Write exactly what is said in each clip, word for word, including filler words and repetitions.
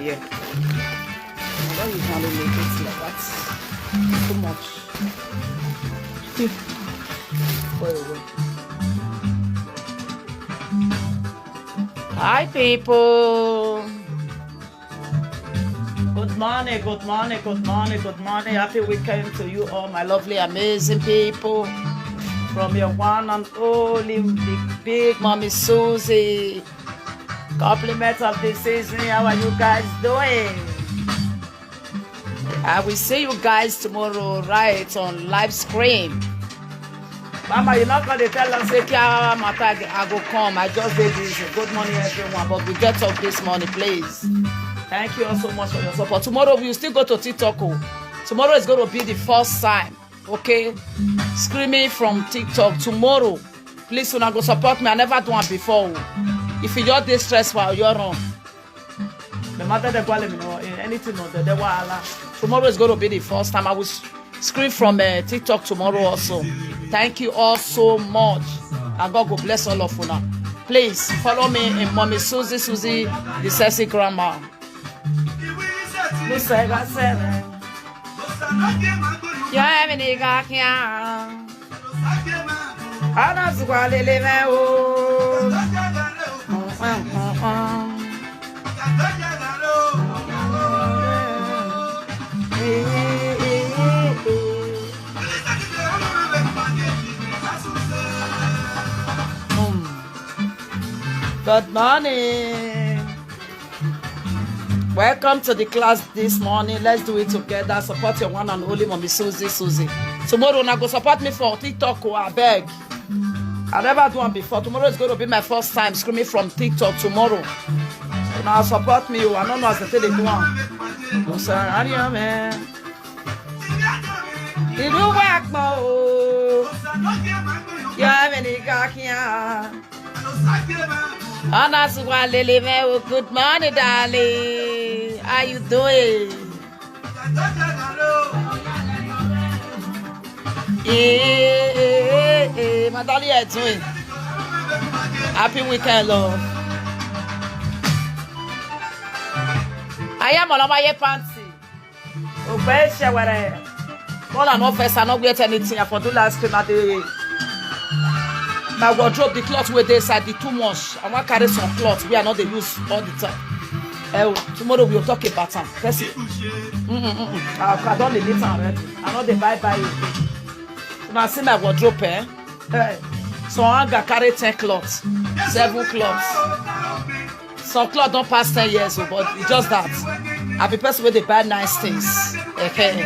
Yeah. I don't usually make it like that. Too much. Go away. Hi, people. Good morning, good morning, good morning, good morning. Happy weekend to you all, my lovely, amazing people. From your one and only big, big mommy Susie. Compliment of the season. How are you guys doing? I will see you guys tomorrow right on live stream. Mama, you not gonna tell us if you matter. I go come. I just did this. Good morning, everyone. But we get up this morning, please. Thank you all so much for your support. Tomorrow we will still go to TikTok. Oh. Tomorrow is going to be the first time. Okay, screaming from TikTok tomorrow. Please, una go support me. I never do one before. Oh. If you just dey stressful, you're wrong. The matter they call me no eh, anything no the wahala. Tomorrow is going to be the first time I will scream from uh, TikTok tomorrow also. Thank you all so much. And God go bless all of una. Please follow me in Mommy Susie Susie, the sexy grandma. Lusega sere. Yo emi ni ga kia. Ana zugwa lele me o. Good morning. Welcome to the class this morning. Let's do it together. Support your one and only mommy Susie Susie. Tomorrow una go support me for TikTok. Oh, I beg. I never do one before. Tomorrow is going to be my first time screaming from TikTok tomorrow. Now support me. Oh, I don't know as the thing they do one. Musa Ariame. Ìlú wa pọ̀ o. Yọ ẹ́ mi ní kíákíá. Honest Walele, man. Oh, good morning, darling. How you doing? Hey, hey, hey, hey. My darling, how you doing? Happy weekend, love. I am on my panty. Obey Shewere. All I know first, I not wear anything. I for do last time I dey. My wardrobe, the cloth wey dey inside, the too much. I wan carry some cloth wey I no dey use all the time. Eh, oh, tomorrow we will talk about am. Person. Mm-mm-mm. I, I don dey meet am already. I no dey buy buy again. Una see my wardrobe, eh? Eh. Some hanger carry ten cloth, seven cloth. Some cloth don pass ten years o, but e just that I be person wey dey buy nice things. Okay.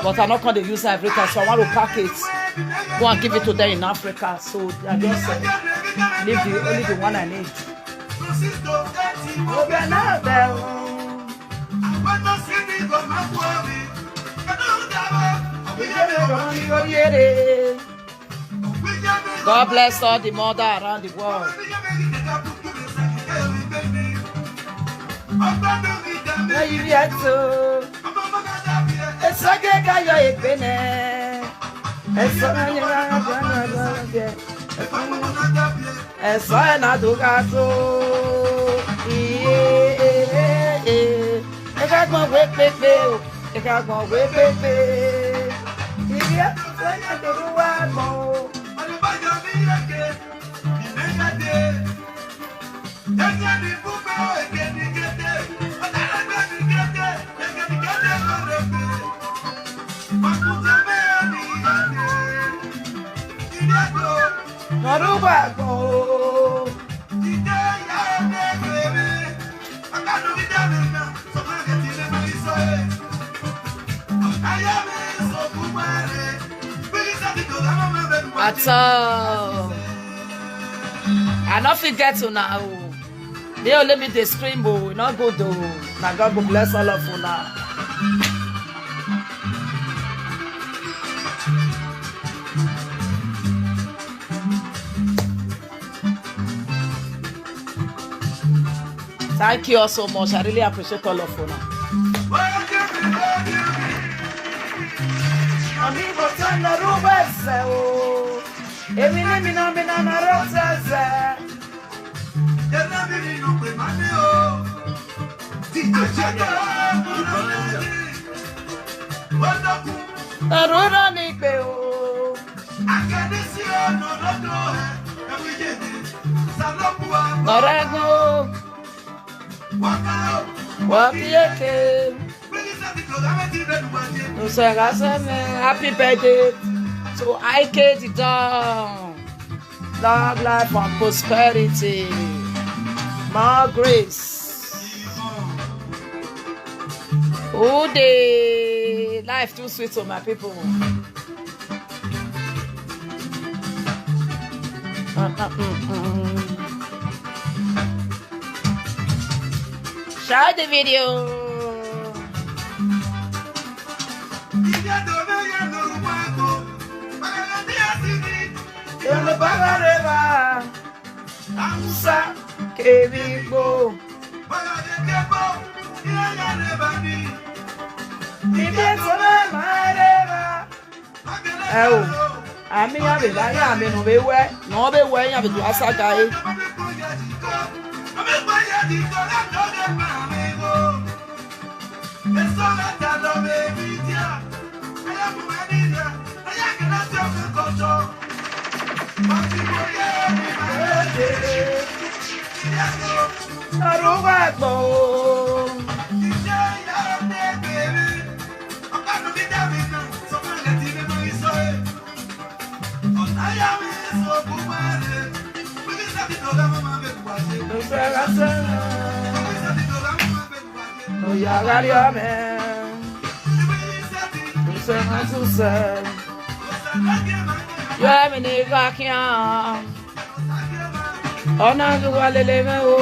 But I no come dey use am every time, so I wan to pack it, go and give it to them in Africa. So I just uh, leave the only the one I need. Obi na bẹ o. God bless all the mother around the world. Esoge ka yọ egbe nẹ. Esoge ka yọ egbe nẹ. Ẹ̀sọ́ ẹ̀ náà tó ga tó. Iye ee ee. Ẹ ká gbọ́n wé pépé o. Ẹ ká gbọ́n wé pépé. Iye ẹ̀ tó yẹ kó wá gbọ́n o. Ọdún bá yọ mí yẹ kẹ́. Ìmẹ́yàdé. Ẹ̀yẹ́ ni púpẹ́ o, èké ni kété. Ọ̀dàlẹ́gbẹ́ ni kété. Èké ni kété ló lè pè. Mọ̀kútẹ́ bẹ́ẹ̀ ni ìyá dé. Ìyá dé o. Lọ́dún bá gbọ́ o. Ìdè ìyá ẹgbẹ́ mi. Ọ̀gá ló fi dá mi náà. Sọ fún ẹ̀kẹ́ tí ilé máa ń sọ ẹ̀. Ayé mi sọ fún wẹ́rẹ́. Bí sẹ́ni tó bá máa bẹ̀rù wá. At all. I no fit get una o. They only me dey scream o. E no good o. Na God go bless all of una. Thank you all so much. I really appreciate all of una. Èmi ní mi náà mi náà máa rọ́ọ̀tì ẹsẹ̀. Arụrụ n'ikpe o. Nọrọ ego. Waka eke. Usagasa me, happy birthday to I K the Don. Long life and prosperity. More grace. Oh, the life too sweet for my people. Share the video. Yoruba River, Hausa, Kebigbo. Ìdí ètò náà máa rẹ̀ wá. Ẹ o, àmì yàn bèbá yàn àmì nù bẹ wẹ, nù bẹ wẹ yàn bẹ tó aṣága yé. Arúgbó àgbọ̀ o. Oyagari ame. Yọ mi ní ìgbà kíá. Ọ̀nà ìwà lélẹ̀ mẹ́ o.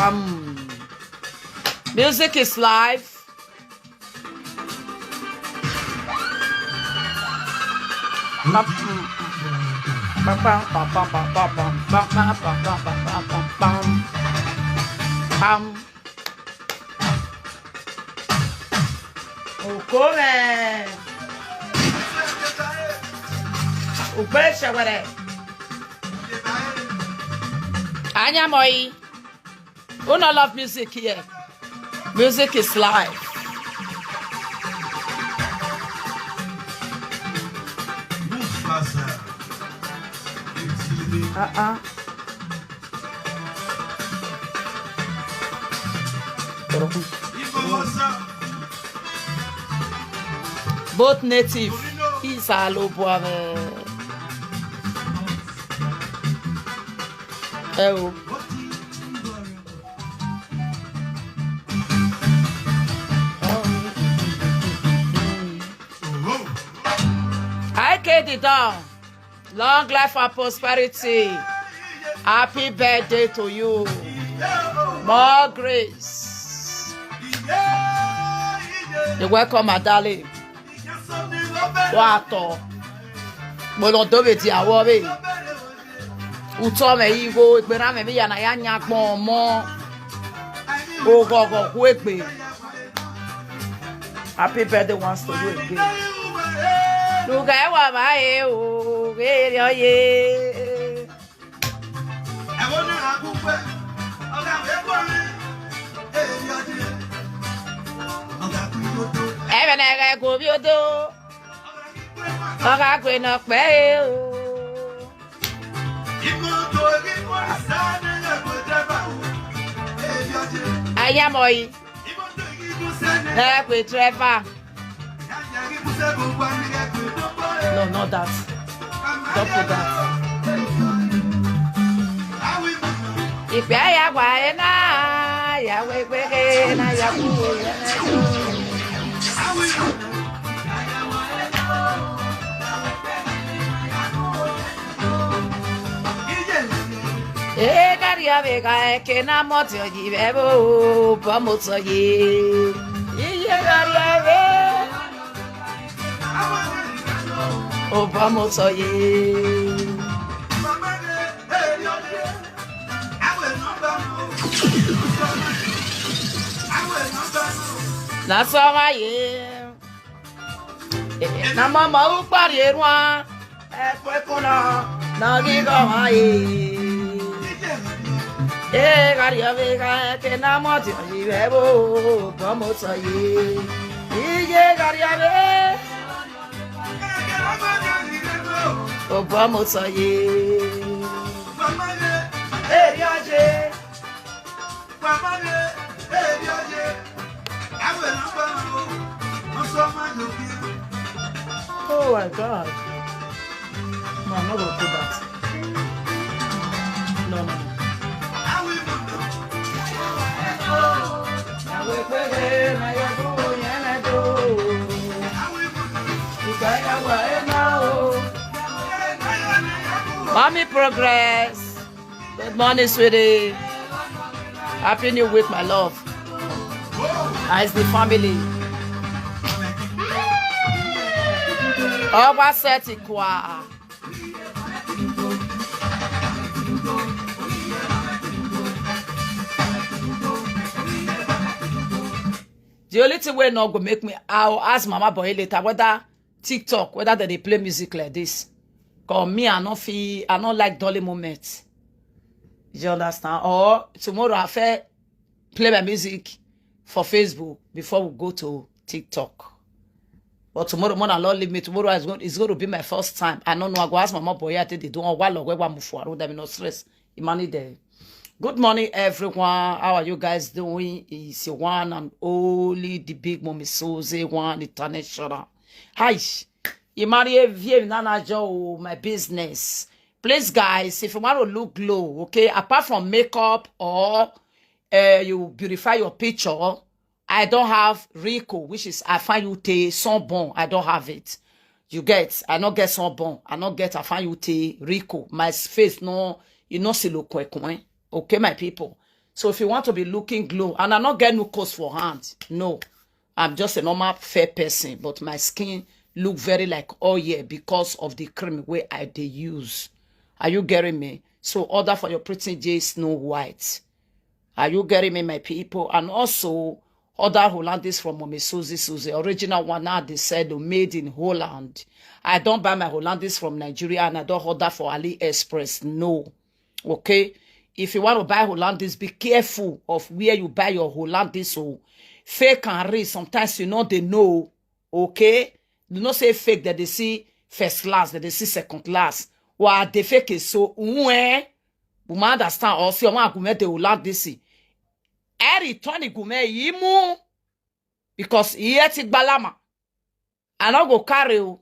Um, music is life. Pam, pam, pam. Okome. Okpe shawere. Anya moi. Who no love music here? Music is life. Uh-uh. Both native is Alobuame. Ẹ o. I K the Don. Long life and prosperity. Happy birthday to you. More grace. You're welcome, my darling. Wato. Bono dobe ti awore. Uto me igo, egbera me mi yana ya nyagbon mo. Ogogo ku egbe. Happy birthday once to you again. Luga ewa ba e o, gere oye. Ebe na ega ego bi odo. Oga gwe no pe o. Anya moi. Ẹ pè driver. No, not that. Don't put that. Ìpè àyà wà ẹ̀ náà, ìyàwó ẹgbẹ́ ẹ̀ náà yà kú. Ekaria vega ekena motio yivebo bomotoye. Iyegaria ve. Obomotoye. Na so wa ye. Na mama u pari erwa. Ekwe kuna. Na gigo wa ye. E gari ave ga ke na mo ti yi ve bo bo mo so ye. Iye gari ave. O bo mo so ye. Eri aje. Oh my God. No, I'm not gonna put that. No, no, no. Mommy Progress. Good morning, sweetie. Happy New Week, my love. How is the family? Ọba set kwa. The only thing wey no go make me, I'll ask Mama Boy later whether TikTok, whether they dey play music like this. Cause me, I no feel, I no like dolly moment. You understand? Or tomorrow I fit play my music for Facebook before we go to TikTok. But tomorrow morning, Lord leave me. Tomorrow is going, is going to be my first time. I don't know. I go ask Mama Boy. I think they don't want to go move for. I don't have no stress. Imani there. Good morning, everyone. How are you guys doing? It's your one and only the big mommy Susie, one international. Hi. Imani Evie Nana Joe, my business. Please, guys, if you want to look glow, okay, apart from makeup or uh, you beautify your picture, I don't have Rico, which is I find you te sunburn. I don't have it. You get? I not get sunburn. I not get I find you te Rico. My face no, you no see look quick. Okay, my people. So if you want to be looking glow, and I not get no cost for hand, no. I'm just a normal fair person, but my skin look very like oil because of the cream where I they use. Are you getting me? So order for your pretty J Snow White. Are you getting me, my people? And also order Hollandis from Mommy Susie Susie. Original one now they said made in Holland. I don't buy my Hollandis from Nigeria and I don't order for AliExpress. No. Okay. If you want to buy Hollandis, be careful of where you buy your Hollandis. So fake and real, sometimes you know they know. Okay. Do not say fake that they see first class, that they see second class. Or they fake it so when we might understand or see one gume de Hollandis. Every Tony gume imu because he ate it balama. I not go carry you.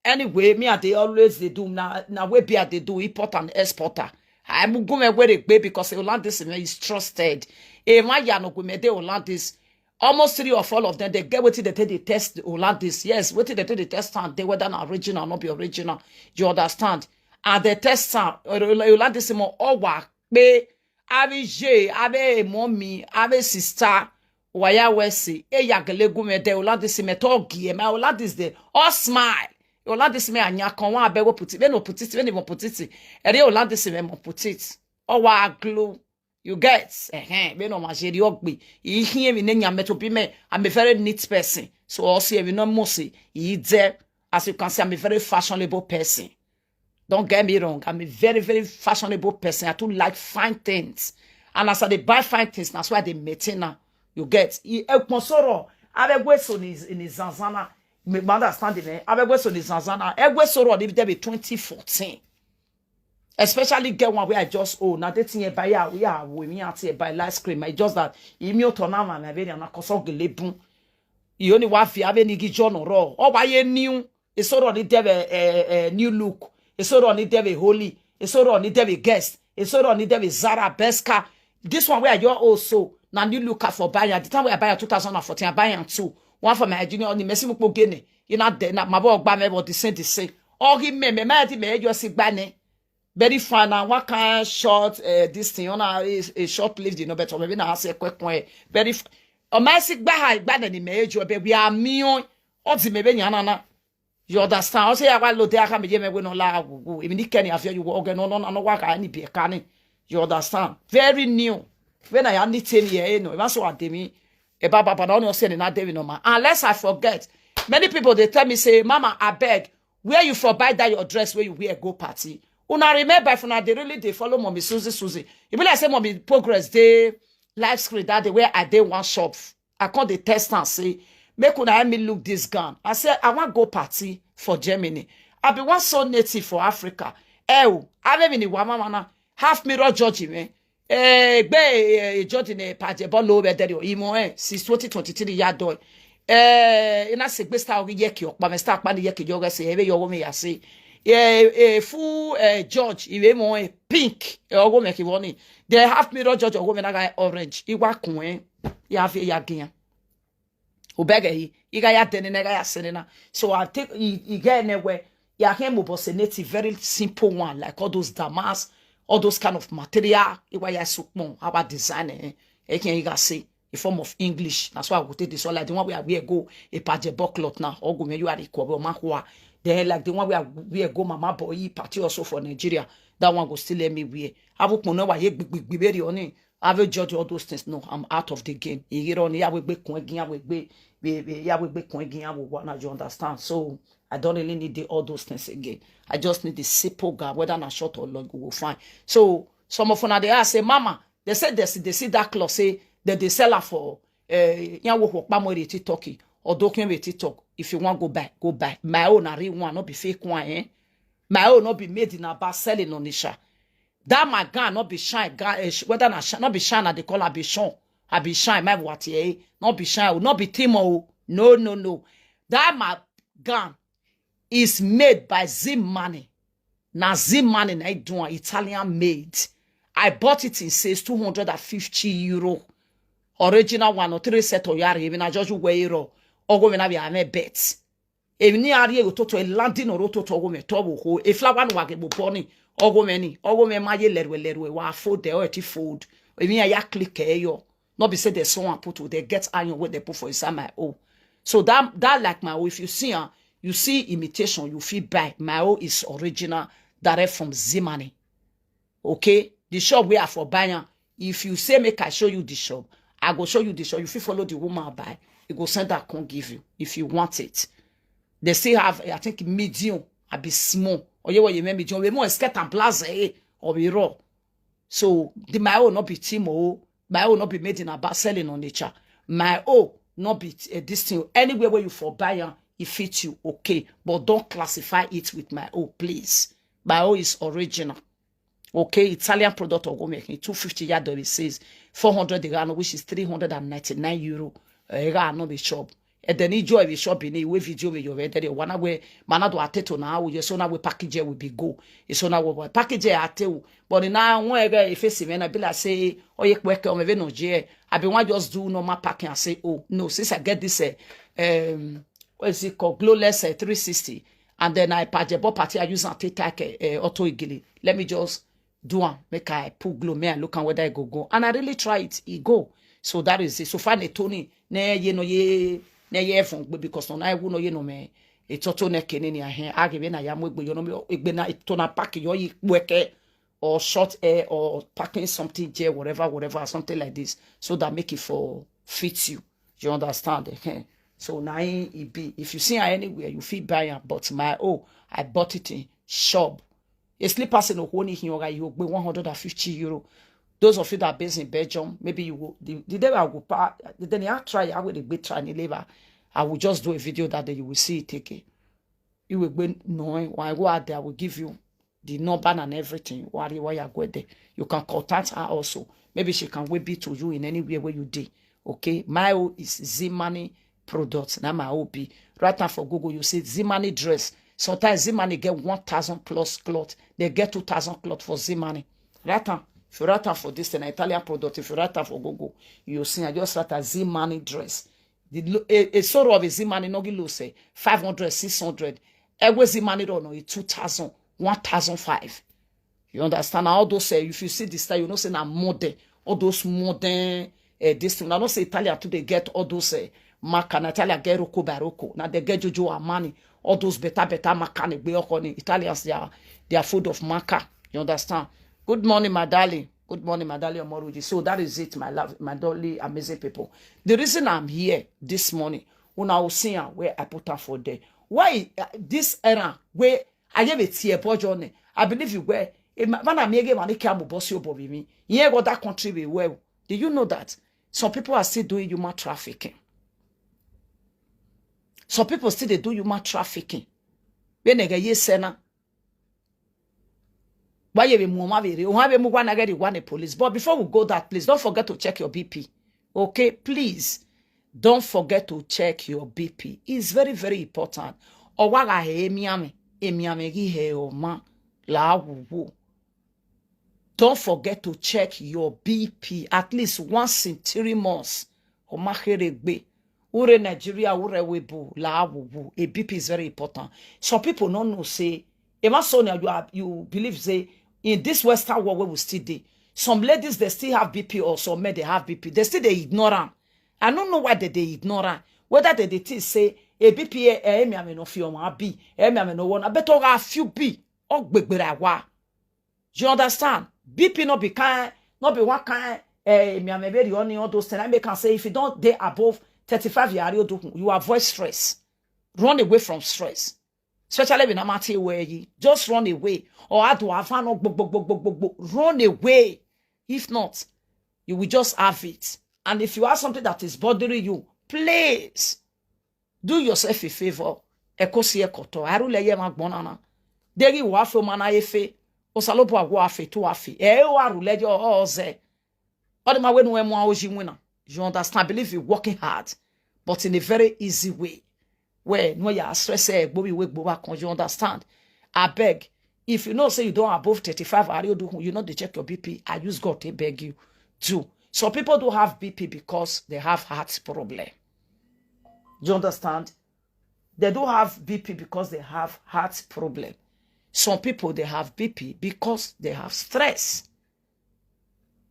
Anyway, me I dey always dey do na na wey be I dey do import and exporter. I mugume where they pay because Hollandis man is trusted. E ma ya no gume de Hollandis. Almost three of all of them, they get wetin they take they test Hollandis. Yes, wetin they take they test and they whether na original or not be original. You understand? And they test am. Hollandis mo owa pe ave je ave mommy ave sister. Waya wesi e ya gele gume de Hollandis me to gie my Hollandis de all smile. Hollandis me anya kan wa be wo put it, me no put it, me no put it. Ere Hollandis me mo put it. O wa glow. You get? Eh eh. Me no ma je ri ogbe. Ihin emi ne nya me to be me. I'm a very neat person. So also emi no mo se. Ide. As you can see, I'm a very fashionable person. Don't get me wrong. I'm a very, very fashionable person. I too like fine things. And as I dey buy fine things, that's why they maintain now. You get? E ekponsoro abegwe so ni ni zanzana. Me understand it, man. Abegwe so ni zanzana. Egwe soro ni there be twenty fourteen. Especially get one where I just own. Now they think buy ya we are we me at buy ice cream. I just that imi otonama na very na koso gelebun. You only wa fi ave ni gi jono ro. O wa ye new. Esoro ni deve eh, eh, new look. Esoro ni deve holy. Esoro ni deve guest. Esoro ni deve Zara Beska. This one where I your also na new look for buy. At the time where I buy two thousand and fourteen, I buy am too. One for my junior on the Messi Mukpo Gene. You know, na my boy gba me but the same the same. All him me me me di me just gba ne. Very fine and what kind short uh, this thing on a, a short lived, you know, but maybe na say quick quick. Very f- o ma si gba ha gba na ni me ejo be we are me on. O di me be nyana na. You understand? O say ya wa lo de aka me je me we no la gugu. Emi ni keni afio you oge no no no wa ka ni bi ka ni. You understand? Very new. When I need ten year no. Even so at me. Eba baba na only say na David no man. Unless I forget, many people dey tell me say, "Mama, abeg, where you for buy that your dress wey you wear go party?" Una remember, if una dey really dey follow Mommy Susie Susie, e be like say Mommy Progress dey live screen that day where I dey one shop. I come dey test am say, "Make una help me look this gown." I say, "I wan go party for Germany. I be one so native for Africa." Eh, o, ave mi ni wa mama na half mirror judge me. Eh, gbe, eh, judge ne paje bo lo be there, imo, eh, since twenty twenty-three ya do. Eh, ina se gbe star ogi yeki okpa me star pa ni yeki joga se ebe yo me ya se. Eh, eh, full, eh, judge iwe mo, eh, pink, eh, ogo me ki woni. They half mirror judge ogo me na ga orange. Iwa kun, eh, ya fi ya gian. Obege yi, iga ya dene na ga ya senena. So I think i, i get anywhere. Ya can mo boss a native, very simple one, like all those damask, all those kind of material. Iwa ya sukpon, our design, eh. E can iga say, a form of English. That's why I go take this one. Like the one where we go, a paje cloth now, or go me you are equal, or mahua. Then like the one where we go, mama boy, party also for Nigeria. That one go still let me wear. I will know why you be very on it. I will judge all those things. No, I'm out of the game. You get on here, we be going, we be, we, we, yeah, we be going, we wanna, you understand? So I don't really need the, all those things again. I just need the simple guy, whether na short or long, we will find. So some of una they ask say, "Mama," they said they see, they see that cloth, say that they sell her for, eh, yeah, wo wo pa mo re TikTok, or document with TikTok. If you want go buy, go buy. My own, I real one, not be fake one, eh? My own, not be made in Aba, selling on Nisha. That my gown, not be shine, gown, eh, sh-, whether na shine, not be shine, I dey call her be shine. I be shine, my what, eh? Not be shine, not be Timo, oh. No, no, no. That my gown is made by Zim Money. Na Zim Money na it do am, Italian made. I bought it in sales, two hundred and fifty euro. Original one or three set of yari, even I just wear it raw. Ogo me na be ame bet. Even ni ari ego toto, e landing or toto ogo me tobo ho. E flower no wage bo poni. Ogo me ni, ogo me ma ye lerwe lerwe, wa fold the, or ti fold. Even ya click e yo. Not be say there's someone put, they get iron where they put for inside my own. So that, that like my own, if you see her, you see imitation, you feel buy. My own is original, direct from Zim Money. Okay? The shop where I for buy am. If you say make I show you the shop, I go show you the shop. You fit follow the woman buy. It go send that come give you if you want it. They still have, I think, medium, I be small. Or you what you make medium, we more skirt and blazer, eh, or be raw. So the my own not be Timo, my own not be made in Aba, selling on nature. My own not be, eh, this thing. Anywhere where you for buy am, it fit you, okay. But don't classify it with my own, please. My own is original. Okay, Italian product of Gomeki, two fifty yard of it says four hundred the gallon, which is three hundred and ninety-nine euro. Eh, ga no be shop. And then enjoy the shop in a way video with your red, the one where Manado Ateto now, you so now we package will be go. It's so now we package Ateo. But now, when I get a face, when I be like say, "Oh, you quick, or maybe no, J." I be one just do normal packing and say, "Oh, no, since I get this, eh, um, what is it called? Glowless, eh, three sixty." And then I pack the ball party, I use and take, take, eh, auto igili. Let me just do am, make I put glow, me I look am whether I go go. And I really try it, e go. So that is it. So far, Tony, ne ye no ye, ne ye fun gbe, because no na ewu no ye no me. E toto ne kene ni ahen. A give na ya mo egbe yo no me, egbe na to na pack yo yi weke, or short air, or packing something there, whatever, whatever, something like this, so that make it for fit you. You understand? Ehen. So na him e be. If you see her anywhere, you fit buy am. But my own, I bought it in shop. A slippers in Okoni Hioga, you pay one hundred and fifty euro. Those of you that are based in Belgium, maybe you will, the, the day I will pa-, the day I try, I will be trying labor. I will just do a video that day, you will see it again. You will be no, when I go out there, I will give you the number and everything. Why, why you go there? You can contact her also. Maybe she can wait be to you in any way where you dey. Okay, my own is Zimani products. Now my O P. Right now for Google, you see Zimani dress. Sometimes Zimani get one thousand plus cloth. They get two thousand cloth for Zimani. Right now, if you write am for this, an Italian product, if you write am for Google, you see, I just write a Zimani dress. The lo-, a, a sort of a Zimani no gi lo say five hundred, six hundred. Ewe Zimani don't know, two thousand, one thousand five. You understand? All those, eh, if you see the style, you know say na modern. All those modern, eh, this thing. I don't say Italian too, they get all those, eh, Maca, na Italian get Rocco by Rocco. Now they get Giorgio Armani. All those better, better Maca, they be okoni. Italians, they are, they are full of Maca. You understand? Good morning, my darling. Good morning, my darling Omoruji. So that is it, my love, my darling, amazing people. The reason I'm here this morning, una will see am where I put am for there. Why, uh, this era where I have a tear bojo ne? I believe you were. Mana mi ege mani ke amu bosi obo bi mi. Ye go that country we well. Do you know that some people are still doing human trafficking? Some people still dey do human trafficking. When they get yes, sena. Why you be mama very? Why be mugwa na get the one the police? But before we go that, please don't forget to check your B P. Okay, please don't forget to check your B P. It's very, very important. Owaga he emiame, emiame gi he oma la wuwu. Don't forget to check your B P at least once in three months. Omaheregbe. Ure Nigeria, ure webu, la wuwu. A B P is very important. Some people don't know say, Emma Sonia, you are, you believe say in this Western world where we still dey, some ladies they still have B P or some men they have B P. They still they ignore am. I don't know why they, they ignore am. Whether they, they think say a B P, eh, eh, me, I mean, no feel my B, eh, me, I mean, no one. I bet all a few B. Oh, gbegbe wa. You understand? B P not be kind, not be one kind. Eh, me, I mean, very only all those things. I make can say if you don't dey above thirty-five year old, you avoid stress. Run away from stress. Especially when I'm at where you just run away. Or I do have no gbo- gbo- gbo- gbo- gbo- gbo- run away. If not, you will just have it. And if you have something that is bothering you, please do yourself a favor. Ekosi ekoto. Arule ye ma gbonana. Degi wa fe mana efe. Osalobo agwa afe to afe. E o arule yo oze. All the my when we mo oji wina. You understand? I believe you working hard, but in a very easy way. Where no ya stress eh gbobi we gboba kan. You understand? I beg. If you know say you don't above thirty-five, are you do you not dey check your B P? I use God to beg you. Do. Some people do have B P because they have heart problem. You understand? They do have B P because they have heart problem. Some people they have B P because they have stress.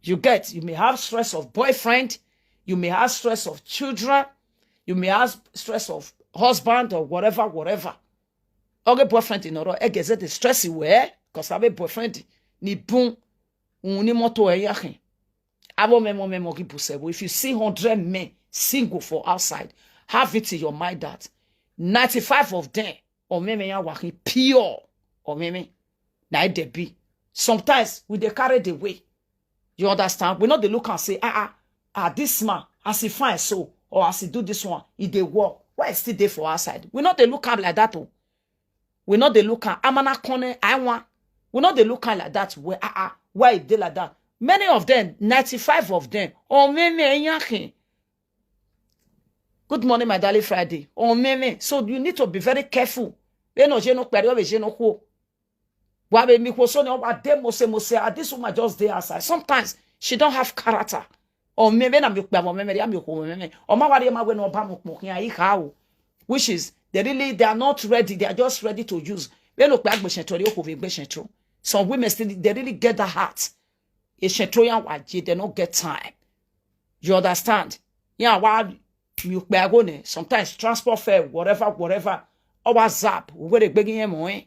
You get, you may have stress of boyfriend, you may have stress of children, you may have stress of husband or whatever, whatever. Okay, boyfriend in order, I guess the stress you wear, because I have a boyfriend, ni boom, ni moto eh yakin. Abo memo memo ki busebo. If you see hundred men single for outside, have it in your mind that ninety-five of them, or men men are working pure, or men men, na it dey be. Sometimes we dey carry the way. You understand? We not dey look and say, ah, ah, ah, this man, as he fine so, or as he do this one, he dey work. Why he still dey for outside? We not dey look am like that, oh. We not dey look am. Amana kone, I want. We not dey look am like that. Where, ah, ah, why he dey like that? Many of them, ninety-five of them, or men men yakin. Good morning, my darling Friday. Oh, me, me. So you need to be very careful. You know, you know, you know, who. Wa be mi ko so ni wa de mo se mo se, ah, this woman just dey outside. Sometimes she don't have character. Oh, me, me, na mi pe mo me, me, ya mi ko me, me. Oh, ma wa de ma we no ba mo mo, ya, i ka o. Which is, they really, they are not ready. They are just ready to use. We no pe agbe sentro, yo ko be gbe sentro. Some women still, they really get that heart. They don't get time. You understand? Yeah, wa mi pe ago ne. Sometimes transport fare, whatever, whatever. Or WhatsApp, we dey begging him on.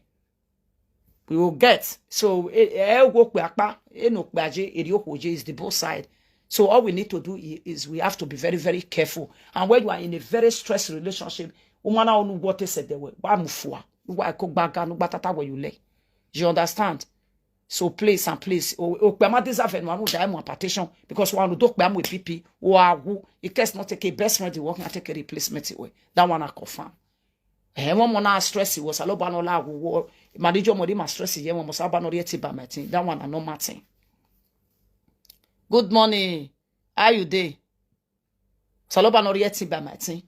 We will get. So, eh, eh, wo pe apa, eh, no pe aje, eh, yo ko je is the both side. So all we need to do i- is we have to be very, very careful. And when you are in a very stressed relationship, woman, I don't know what they said they were. Wa mu fua. Wa ko gbaga, no gbatata where you lay. You understand? So please and please, o o pe ma deserve no amu da mu partition because one do pe amu P P o awu. In case not take a best friend, the working and take a replacement away. That one I confirm. Eh, one more now stress was a loba no la wo. Manager mo di ma stress ye mo saba no yet by my thing. That one I know my thing. Good morning. How you dey? Saloba no yet by my thing.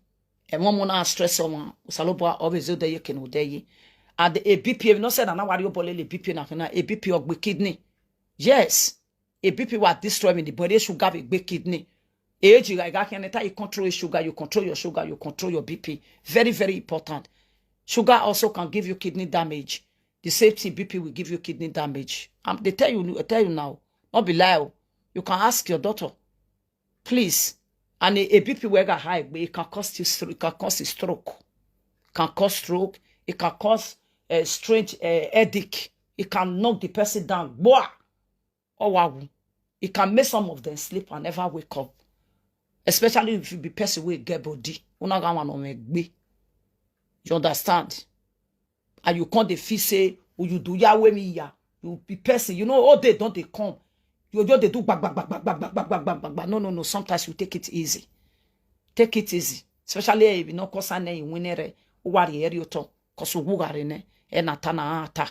And one more now stress on one. Saloba always do the you can do ye. And the A B P, if not said, and now what you bole A B P na na A B P of the kidney. Yes, A B P will destroy me. The body sugar will be kidney. Age, I got can you control your sugar, you control your sugar, you control your B P. Very, very important. Sugar also can give you kidney damage. The same thing, B P will give you kidney damage. Um, they tell you, I tell you now, not be lie. Oh. You can ask your doctor, please. And a, a B P where got high, but it can cause you stroke. It can cause you stroke. Can cause stroke. It can cause a strange uh, headache. It can knock the person down. Boah. Oh wow. It can make some of them sleep and never wake up. Especially if you be person wey get body. Una ga one on me. You understand? And you can't dey feel say, "Oh, you do ya wey me ya." You be person. You know, all day don't they come. You just dey do back, back, back, back, back, back, back, back, back, back, back. No, no, no. Sometimes you take it easy. Take it easy. Especially if you know concern you win it. Who are the area to? Cause who are in it? And atana ata.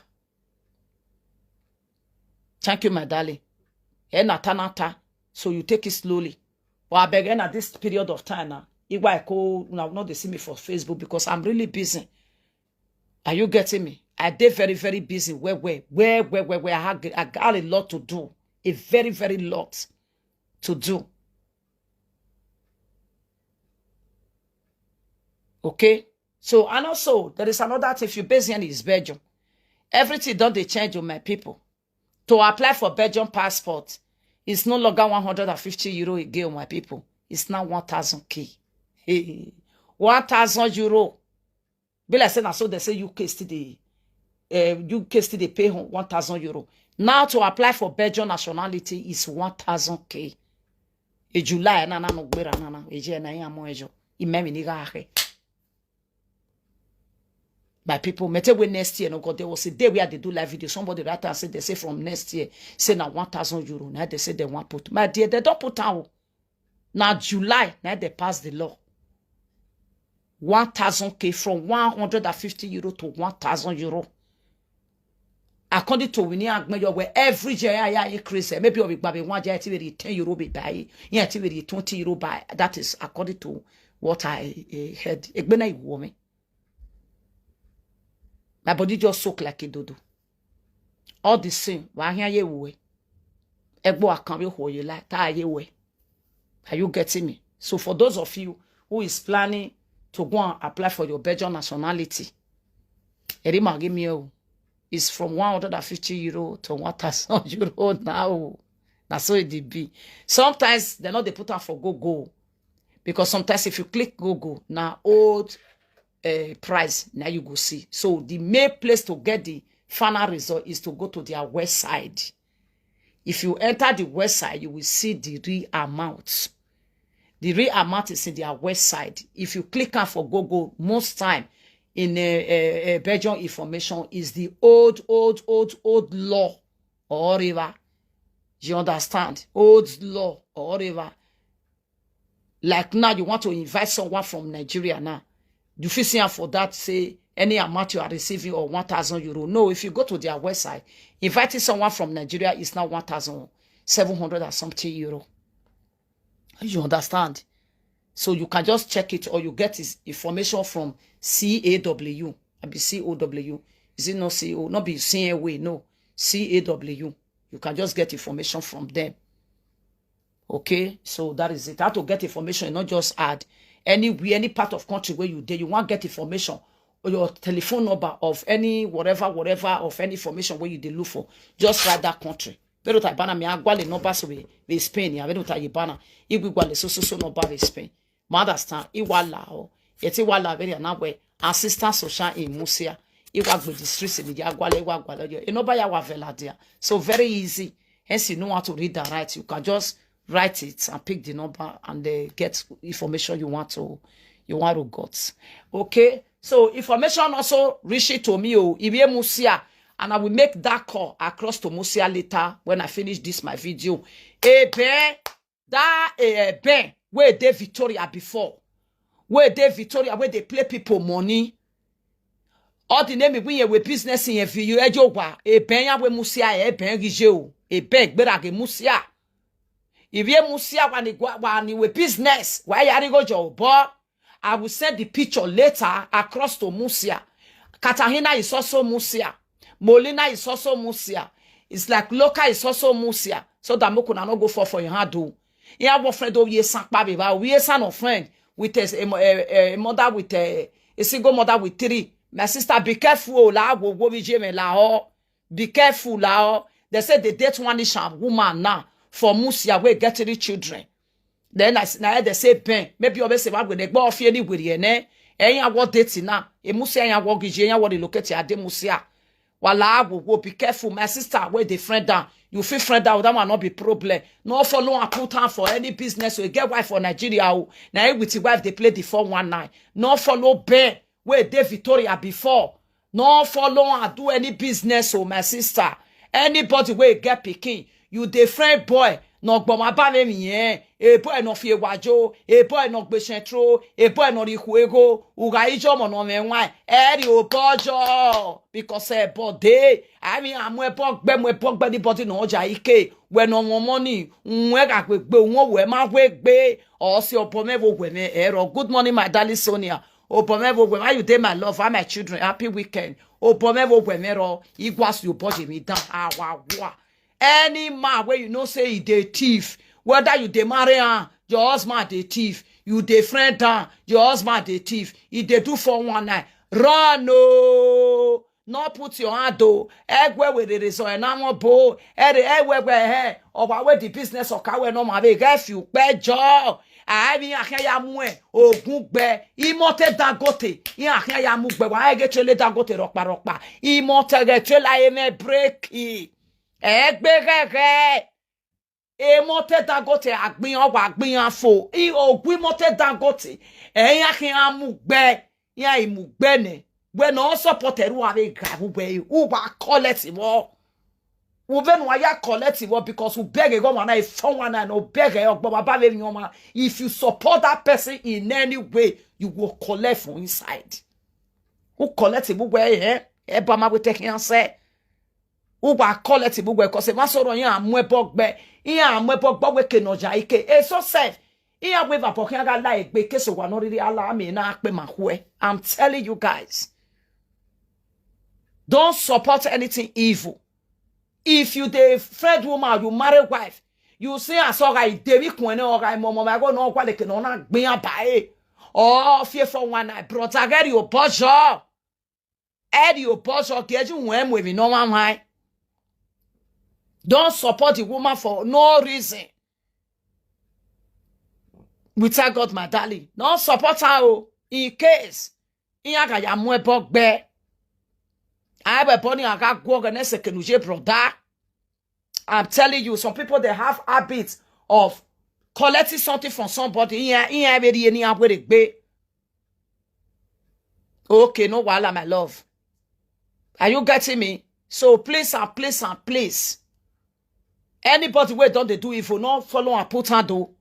Thank you, my darling. And atana ata. So you take it slowly. But I beg, and at this period of time now, if I call, now not they see me for Facebook because I'm really busy. Are you getting me? I did very, very busy. Where, where, where, where, where, where? I had, I got a lot to do. A very, very lot to do. Okay? So, and also, there is another thing. If you base here in Belgium, everything don't they change with my people. To apply for Belgium passport, it's no longer one hundred and fifty euro again, my people. It's now one thousand K. Hey, one thousand euro. Be like say na so they say U K still dey, eh, U K still dey pay one thousand euro. Now to apply for Belgian nationality is one thousand K. E July na na no gbera na na. E je na ya mo ejo. Imemi ni ga he. My people, mete we next year, no God, there was a day where they do live video. Somebody write and say they say from next year, say na one thousand euro. Now they say they want put. My dear, they don't put out. Now July, now they pass the law. One thousand K, from one hundred and fifty euro to one thousand euro. According to Winnie Agmeyo, where every year I increase, eh, maybe I'll be grabbing one year, ten euro be buy, yeah, twenty euro buy. That is according to what I, eh, heard. Egbena iwo mi. My body just soak like a dodo. All the same, wa here ye we. Egbo akan we ho ye la, ta ye we. Are you getting me? So for those of you who is planning to go and apply for your Belgian nationality, Erima give me, oh, is from one hundred and fifty euro to one thousand euro now. That's so it did be. Sometimes they know they put out for Google. Because sometimes if you click Google, now old, eh, price, now you go see. So the main place to get the final result is to go to their website. If you enter the website, you will see the real amount. The real amount is in their website. If you click on for Google, most time in a, a, a Belgian information is the old, old, old, old law or whatever. You understand? Old law or whatever. Like now, you want to invite someone from Nigeria now. You fit see am for that, say any amount you are receiving or one thousand euro. No, if you go to their website, inviting someone from Nigeria is now one thousand seven hundred and something euro. You understand? So you can just check it, or you get his information from C A W. I be C O W. Is it not C O? Not be C A W, no. C A W. You can just get information from them. Okay, so that is it. How to get information, not just add. Anywhere, any part of country where you dey, you want get information, or your telephone number of any whatever, whatever of any information where you dey look for, just write that country. Pero ta bana mi agwale number so we, we Spain ya. Pero ta ye bana igwale so so so number we Spain. Mother stand iwala o. Eti wala very na we assistant social in Musia. Iwa gbe the streets in the agwale iwa gwale yo. E number ya wa vela there. So very easy. Hence you know how to read and write. You can just write it and pick the number and, uh, get information you want to, you want to got. Okay. So information also reach it to me, oh, Irie Musia, and I will make that call across to Musia later when I finish this my video. Ebe, that, eh, Ben, where they Victoria before, where they Victoria, where they play people money. All the name we we business in a view ejo wa. Ebe ya we Musia, Ebe gije o. Ebe gbera ge Musia. Irie Musia wani gwa wani we business. Why are you go job? I will send the picture later across to Musia. Katahina is also Musia. Molina is also Musia. It's like Loka is also Musia. So that Moko na no go for for your hand do. Yeah, what friend of ye san pabi ba we san of friend with a, a, a, a mother with a, a single mother with three. My sister, be careful. Oh, la wo wo bi je me la ho. Be careful la ho. They say they date one Ishan woman now for Musia wey get three children. Then I, now they say Ben. Maybe you say what they go off anywhere, ne? Enya what dating now? E Musia enya what gije enya what locate ade Musia. Wala wo wo, be careful, my sister. Where they friend down, you feel friend down. That one not be problem. No follow and put hand for any business. So you get wife for Nigeria. Oh, now with the wife they play the four one nine. No follow Ben where they Victoria before. No follow and do any business. Oh, my sister. Anybody where get picking, you the friend boy. No gbọmọ bá mi yẹn. Ebo ẹ nọ fi ewajo, ebo ẹ nọ gbèsè tro, ebo ẹ nọ ri huego, uga ijo mọ nọ mẹ wan, ẹ rí o bọjọ. Because ẹ bọ dé, I mean, àmú ẹ bọ gbẹ, mú ẹ bọ gbẹ, anybody nọ ọjà ike, wẹ nọ wọn money, nwe ga gbe gbe, wọn wẹ má wẹ gbé, ọsẹ ọbọ mẹvo wẹ mẹ ẹrọ. Good morning, my darling Sonia. Ọbọ mẹvo wẹ, how you dey, my love? How my children? Happy weekend. Ọbọ mẹvo wẹ mẹ rọ, igwas yo bọjẹ mi down. Awa wa. Any man where you know say he dey thief, whether you dey marry am, your husband dey thief, you dey friend am, your husband dey thief, he dey do four one nine. Run, oh, no put your hand, oh. Egwe we dey so and I'm bo. Ere egwe we he. Or what the business of kawe no ma be get you pejo. I mean, I can't ya mue. Oh, good be. Imote Dangote. I can't ya mugbe. Why get chele Dangote rockpa rockpa. Imote get chele I may break it. Egbe gege. Emote Dangote agbin ọgwa agbin afo. I ogwi Mote Dangote. Eya ki amugbe. Ya imugbe ne. We no support eru ave gavu we. U wa collect wo. U ve no ya collect wo because u beg go wana e fun wana no beg e ogbo baba ve nyoma. If you support that person in any way, you will collect from inside. U collect bu we eh. E ba ma we take yan say. U wa collect bu we cause ma sọ̀rọ̀ yan amue bogbe. Yan amue bogbe we ke no ja ike. E so safe. Yan we va pokin aga la egbe ke so wa no riri ala mi na pe ma hue. I'm telling you guys. Don't support anything evil. If you dey friend woman, you marry wife, you see as oga e dey weak when oga e momo ma go no kwa de ke no na gbin aba e. Oh, fear for one night, brother, get your bojo. Ed your bojo, get you when we no one why. Don't support the woman for no reason. Without God, my darling, don't support her. Oh, in case in aga ya mwe bogbe. I be born in aga go against a kenuje brother. I'm telling you, some people they have habits of collecting something from somebody. In in every any way they be. Okay, no wahala, my love. Are you getting me? So please and please and please. Anybody where don't they do evil, no follow and put hand do.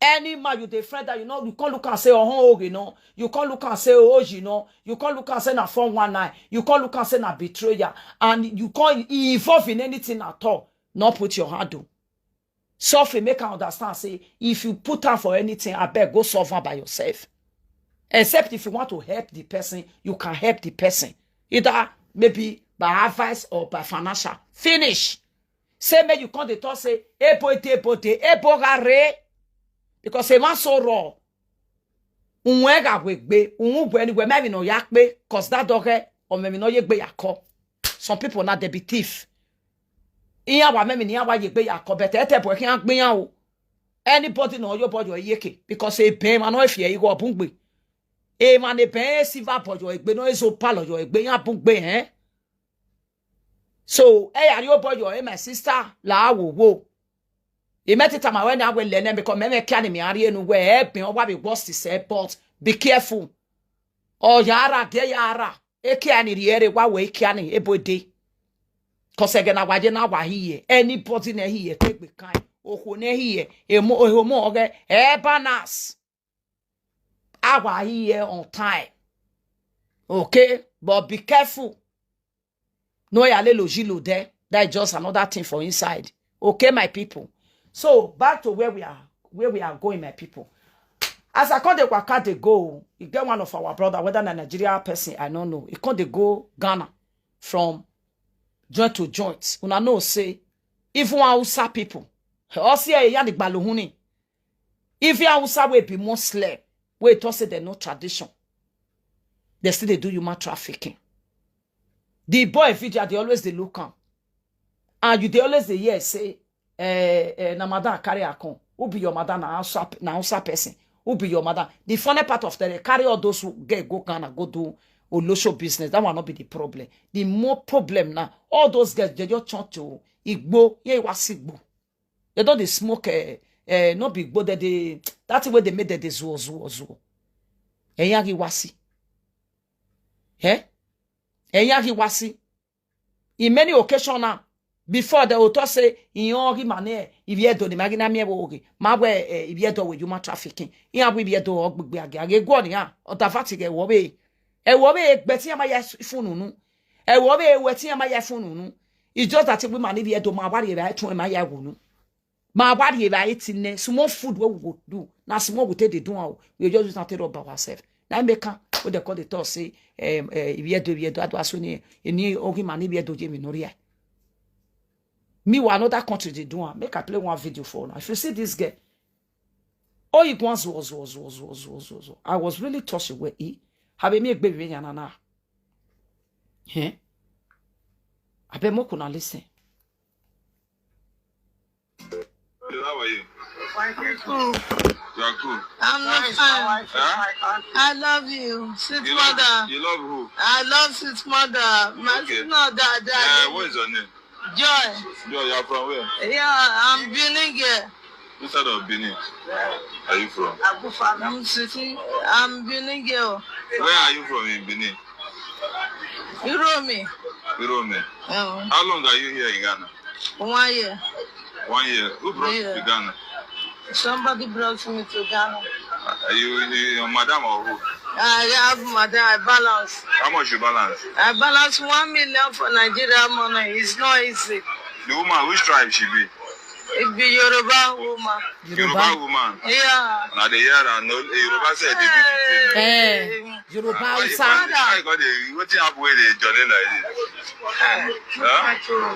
Any man you dey friend that you know, you can't look and say, oh, oh, you know, you can't look and say, oh, you know, you can't look and say na four one nine, you can't look and say na betrayer, and you can't involve in anything at all. Not put your hand do. Sophie make her understand say if you put her for anything, I beg go solve her by yourself. Except if you want to help the person, you can help the person. Either maybe by advice or by financial. Finish. Say make you come dey talk say ebo de ebo de ebo gare. Because a man so raw. Unwe ga we gbe, unwe gbe ni we me no ya pe, cause that dog eh, or me no ye gbe ya ko. Some people na they be thief. Iya wa me ni ya wa ye gbe ya ko, but ete boy can gbe ya o. Anybody no your boy your yeke because a pay man no if ye go bungbe. A man a pay silver boy your gbe no is opal your gbe ya bungbe eh. So, hey, are you boy your eh, my sister? La wo wo. He met it time when I will learn because me me can me are you we eh, be what we was to say, but be careful. Oh yara, de yara. E kiani riere wa we kiani e boy day. Cause again, I waje na wa here. Anybody ne here, take we kind. Oho ne here. Emo oho mo oge. Eh, banas. Awa here on time. Okay, but be careful. No ya le loji lo there. That is just another thing for inside. Okay, my people. So back to where we are, where we are going, my people. As I come the waka dey go, e get one of our brother, whether na Nigeria person, I don't know. E come dey go Ghana from joint to joint. Una know say even Hausa people, all see e ya ni gbalohuni. Even Hausa wey be Muslim, wey talk say dem no tradition, dem still dey do human trafficking. The boy video, I dey always dey look am, and you dey always dey hear say, eh, eh, na madam carry her come. Who be your madam? Na Hausa, na Hausa person. Who be your madam? The funny part of that, they carry all those who get go Ghana go do Olosho business. That one not be the problem. The more problem now, all those girls, they just turn to Igbo, yeah, Iwasi Igbo. They don't they smoke, uh, uh, not be Igbo, that they, that's where they made that they zuo, zuo, zuo. Eyan Iwasi. Eh? Eyan Iwasi. In many occasions now, before the author say, in all him and eh, if you don't imagine me, okay, my way, eh, if you don't with human trafficking, in how we be do or be again, go on, yeah, or the fact, eh, wobe, eh, wobe, but here my yes, fununu, eh, wobe, what here my yes, fununu. It's just that we man, if you don't, my body, right, to my yagunu. My body, right, in there, small food, what we go do, now small we take the do, we just use not take up by ourselves. Now make am, what they call the talk, say, um, uh, if you do, if you do, I do as soon as you need, okay, man, if you do, Jimmy, no, yeah. Meanwhile, another country they do am. Make I play one video for now. If you see this girl, oh, it was, was, was, was, was, was, was, was. I was really touched with it. Have me a baby, na, na. Eh? I bet more could not listen. How are you? Fine, thank you. You are cool. I'm not Nice, fine. my wife is Huh? my aunt. I love you, sweet You love, mother. you love who? I love sweet mother. My Okay. sweet mother. Uh, what is your name? Joy. Joy, you are from where? Yeah, I'm Benin girl. Which side of Benin are you from? Abu family. I'm sitting. I'm Benin girl. Where are you from in Benin? You know me. Irome. Oh, How long are you here in Ghana? One year. One year. Who brought you Yeah. to Ghana? Somebody brought me to Ghana. Are you, you your madam or who? I have mother. I balance. How much you balance? I balance one million for Nigeria money. It's not easy. The woman, which tribe she be? It be Yoruba woman. Yoruba woman. Yeah. Now they hear and know Yoruba said they do the thing. Eh, Yoruba Why you Hausa. Eh. Why you got the, what you have where they jolly like this? Huh?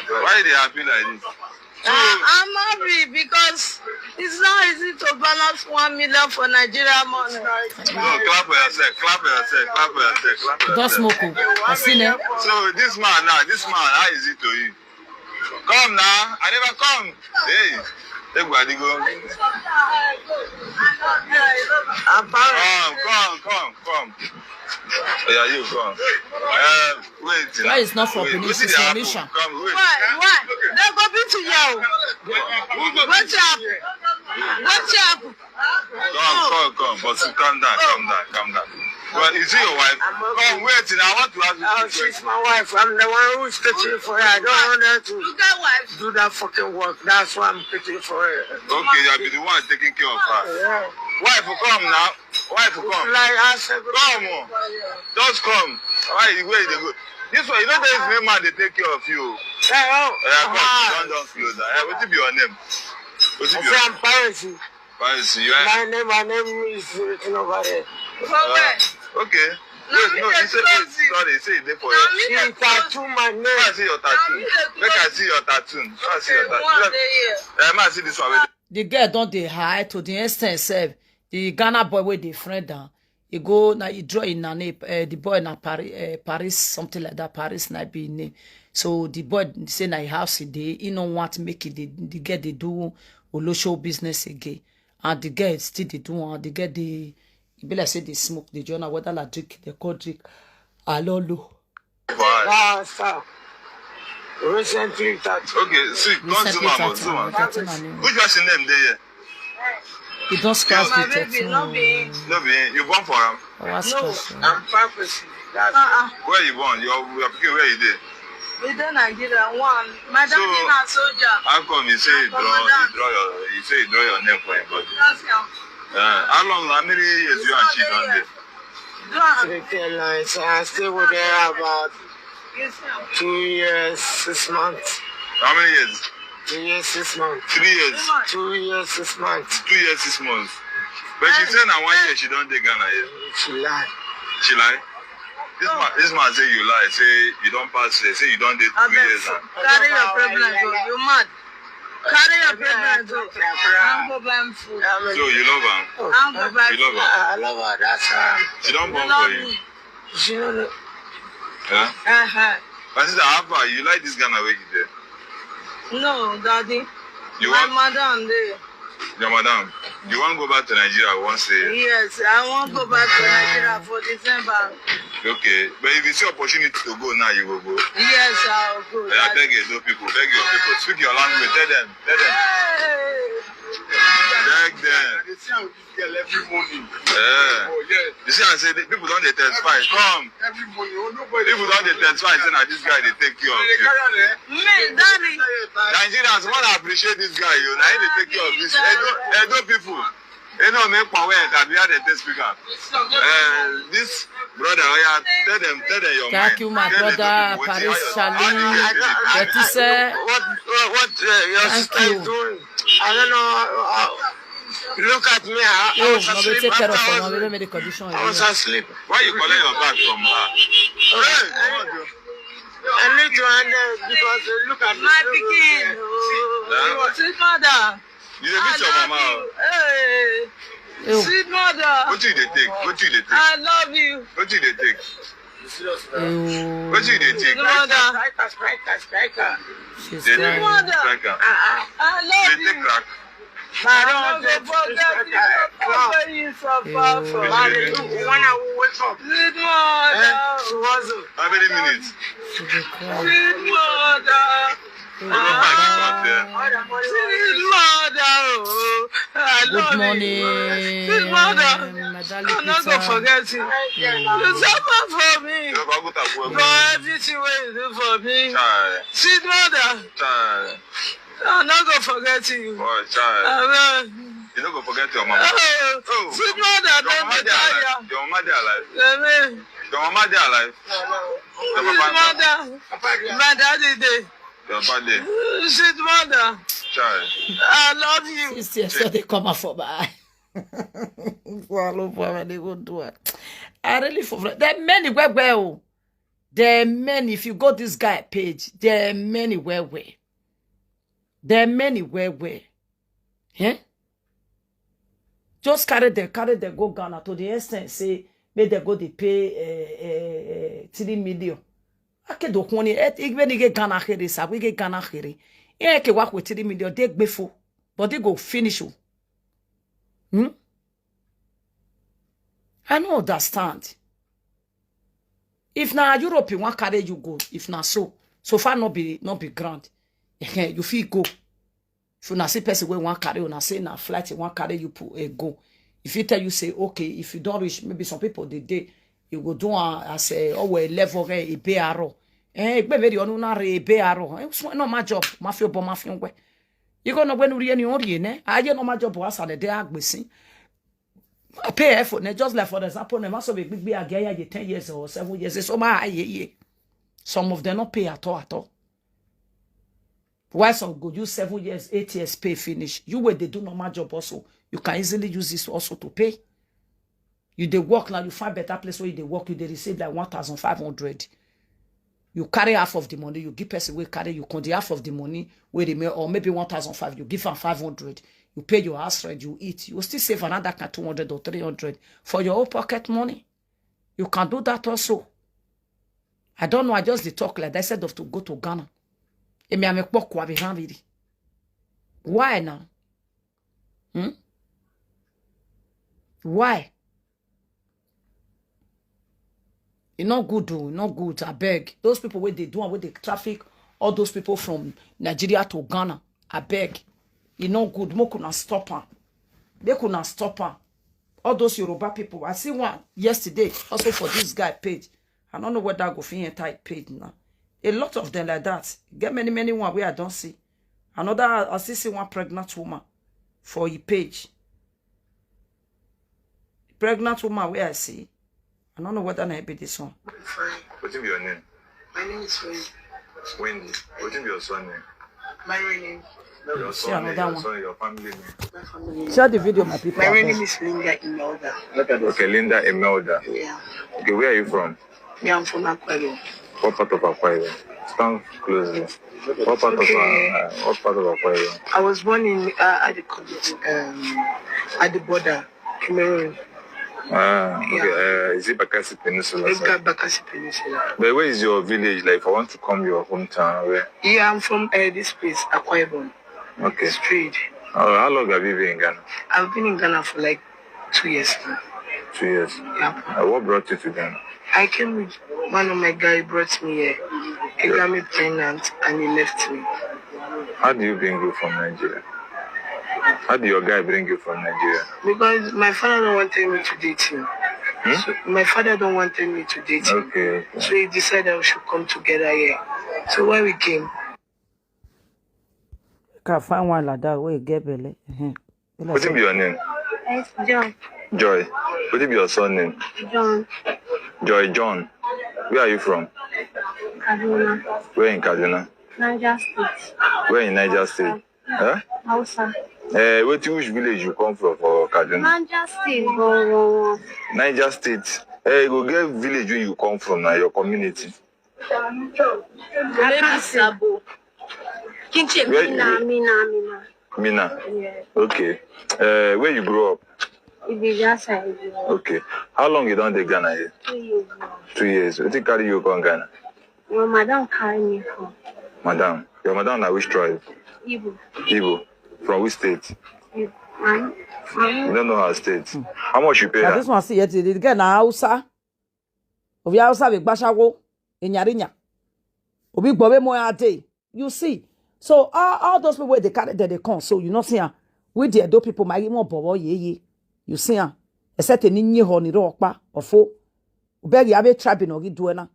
Why they happy like this? So, Uh, I'm happy because it's not easy to balance one million for Nigeria money. no, clap for yourself, clap for yourself, clap for yourself, clap for Don't yourself. Smoke. Oh. I see, eh? So this man now, this man, how is it to you? Come now, I never come. Hey, take body go. I'm fine. Come, come, come, come. Yeah, you come. Um, wait. Why it's not for Benin, it's for Mission. Come, wait. Why? Why? They go beat you. What's up? What's up? Come, come, come. But calm down, calm down, calm down. Well, is it your wife? Come, wait. Now I want to ask you. Oh, This question. She's my wife. I'm the one who's catching for her. I don't want her to You got wife. Do that fucking work. That's why I'm catching for her. Okay, I'll be the one taking care of her. Yeah. Wife, come now. Wife, come. Like I said, Come on. Just come. Why you where you dey go? This one, you know, there is no man they take care of you. Yeah, oh. Yeah, come. Ah. Don't, don't close that. Yeah, what be your name? What I be say your I'm Piracy. Piracy, you are. My name, my name is written over there. For where? Okay. No, Wait, me no, dey you say close wait. You. Sorry, say they for No, you. me She dey close. Tattoo my Make name. I see your tattoo. Make I see your tattoo. Make I see your Okay, tattoo. one Make day here. I, make I see this one. Wait. The girl don't dey high to the extent self. The Ghana boy with the friend down. He go now he draw in name. Uh, the boy na Paris, uh, Paris something like that. Paris na be him name. So the boy say na him house he dey. He no want make it. The, the girl they do olosho business again. And the girl still they do one. The girl they, e be like say they smoke. They join whether la drink, they call drink. Alolo. For her. Last time. Recently tattoo. Okay, see, come Recently zoom out, tattoo, zoom out. tattoo na new. Which person name dey here? He don't scratch My the baby, tattoo. No be. No be you born for am. Our No, scratch. I'm Piracy. That's Uh-uh. Where you born? Your your pikin where you dey? We dey Nigeria. One. My So- daddy na soldier. How come you say you draw you draw your you say you draw your name for him body? That's him. Uh, how long? How many years you and she don dey? Do am. Three ten lines. I stay with her about You see am. two years, six months. How many years? Two years, six months. Three years. Two years, six months. Two years, six months. But she say na one year she don dey Ghana here. She lied. She lie. This man, this man say you lie. Say you don pass. Say you don dey two years. And Carry your problem go. You mad? Carry your problem go. And go buy him food. So you love am. And go buy You love food. am. I love her. That's her. She don born Love for you. Me. She don't know. Huh? Uh-huh. My sister, how far? You like this Ghana where you dey? No, daddy. You My want madam dey. Your madam? You wan go back to Nigeria once a year? Yes, I wan go back to Nigeria for December. Okay, but if you see opportunity to go now, you will go. Yes, I'll go. I beg you, do people, beg your people, speak your language, tell them, tell them, beg them. They see how this girl every morning. Yeah. Oh, yeah. You see, I say the people don't dey testify. Come, Every morning. Oh, nobody. People don't dey testify. Say na this guy dey take care of They you. carry her, eh? Me, darling. Nigerians, wanna appreciate this guy, you. Now he dey take care of this. Edo, Edo people. You know, make power and can be how they take speak am. Uh, this brother, oh yeah, tell them, tell them your Thank mind. you, my Tell them brother, people wetin Paris how your- how Charlie. you take it. Betty sir, What what what uh, your Thank sister is you. doing? I don't know. Uh, look at me. I, I Yo, was no be asleep. take care of After I her, was, no be make the condition. I was asleep. Why you collect your bag from her? I need to handle because uh, look at me. My pikin. Oh, sweet mother. You dey miss your mama. Oh. Hey, Yo, sweet mother. What you dey take? What you dey take? I love you. What you dey take? yo, What you dey take? Sweet mother. Striker, striker, striker. she's Dey crying. Mother. Crack am. I Dey love take you. crack. I I don't no go want to forget the love wey you suffer for But me. when I will wake up, Sweet mother. She wasn't. How many minutes? She dey cry. Sweet mother. Hold on back, you not there. Sweet mother. Oh, I Good love morning, you. Sweet mother. my darling I no go Peter. Forget you. You suffer for me. You never go to work. For everything wey you do for me. Chai, Sweet mother. chai, I no go forget you. boy, chai. Amen. You no go forget your mama. Oh, sweet mother, Your don't mama be dey alive. tired. Your mama dey alive. Amen. Your mama dey alive. Your Sweet papa. Mother, my daddy dey. Your papa dey. Sweet mother, Chai. I love you. This year, so they come out for my eye. Swallow for me, they go do it. I really for there are many where where oh. There are many. If you go this guy page, there are many where where. There are many where where. Eh? Just carry them, carry them go Ghana to the extent say make them go dey pay uh, uh, uh, three million. Akedo kwoni e igbe ni ge Ghana here sa we ge Ghana here. E ke wa ko three million dey gbefo. But they go finish o. Hmm? I no understand. If na Europe you wan carry you go, if na so, so far no be no be grand. Ehen, you fit go. If una see person wey wan carry una say na flight e wan carry you put uh, go. If he tell you say okay, if you don reach, maybe some people dey dey, you go do am as a oh well level eh, ebe aro. Eh, egbe very onu na re ebe aro. Eh, so no my job, ma fi obo ma fi ngwe. You go no when uri eni ori ne. Aye no my job was at the day agbesi. Pay effort ne just like for example ne maso be big be age ya ten years or seven years. So my aye ye. Some of them not pay at all at all. Why some go use seven years, eight years pay finish? You where they do normal job also. You can easily use this also to pay. You dey work now, you find better place where you dey work, you dey receive like one thousand five hundred. You carry half of the money, you give person wey carry you come the half of the money wey remain, or maybe one thousand five, you give am five hundred. You pay your house rent, you eat, you still save another kind two hundred or three hundred for your own pocket money. You can do that also. I don't know, I just dey talk like that instead of to go to Ghana. Emi ame kpoko abi han really. Why now? Hmm? Why? E no good o, e no good, abeg. Those people wey dey do am, wey dey traffic, all those people from Nigeria to Ghana, abeg. E no good, make una stop am. Make una stop am. All those Yoruba people, I see one yesterday, also for this guy page. I don't know whether I go fit enter his page now. A lot of them like that. Get many, many one where I don't see. Another, I still see one pregnant woman for his page. Pregnant woman where I see. I don't know whether na be this one. Wetin be your name? My name is Wendy. Wendy. Wetin be your surname? My real name. Your See surname, another your one. Surname, your family name. My family name. Share the video, my people. My real Abeg. Name is Linda Imelda. Okay, Linda Imelda. Yeah. Okay, where are you from? Me, I'm from Akwa Ibom. What part of Akwa Ibom? Stand closely. What part Okay. of uh, what part of Akwa Ibom? I was born in uh, at the college, um, at the border, Cameroon. Ah, okay. Yeah. Uh, is it Bakassi Peninsula? We've Sir? Got Bakassi Peninsula. But where is your village? Like, if I want to come your hometown, where? Yeah, I'm from uh, this place, Akwa Ibom. Okay. Straight. Uh, how long have you been in Ghana? I've been in Ghana for like two years now. Two years. Yeah. Uh, what brought you to Ghana? I came with one of my guy brought me here. He got me pregnant and he left me. How do you bring you from Nigeria? How do your guy bring you from Nigeria? Because my father don't wanted me to date him. Hmm? So my father don't wanted me to date him. Okay. So he decided we should come together here. So when we came, Can find one like that where you get belly. What is your name? It's John. Joy. What is your surname? John. Joy John. Where are you from? Kaduna. Where in Kaduna? Niger State. Where in Niger State? Huh? Hausa. Uh, what which village you come from for Kaduna? Niger State. Go, go, Niger State. Hey, go get village where you come from now, your community. go. Maybe Sabo. Kinche, Where- Mina, Mina, Mina. Mina. Yeah. Okay. Uh, where you grow up? It is just like you. Okay. How long you don't take Ghana here? Two years now. Two years. What you carry you come Ghana? My madam carry me from Madam. Your madam na which tribe? Igbo. Igbo. From which state? Igbo. I'm, You I'm, don't know her state. How much you pay Now her? This one see yet the girl na Hausa. Obi Hausa be gbashawo, enyarinya. Obi gbobe mo ade. You see. So all, all those people where they carry that they come. So you know see am. With the Edo people, my more bobo ye ye. You see am. Except any nye ho ni ro pa ofo. Beg you have a tribe in Ogi Duena.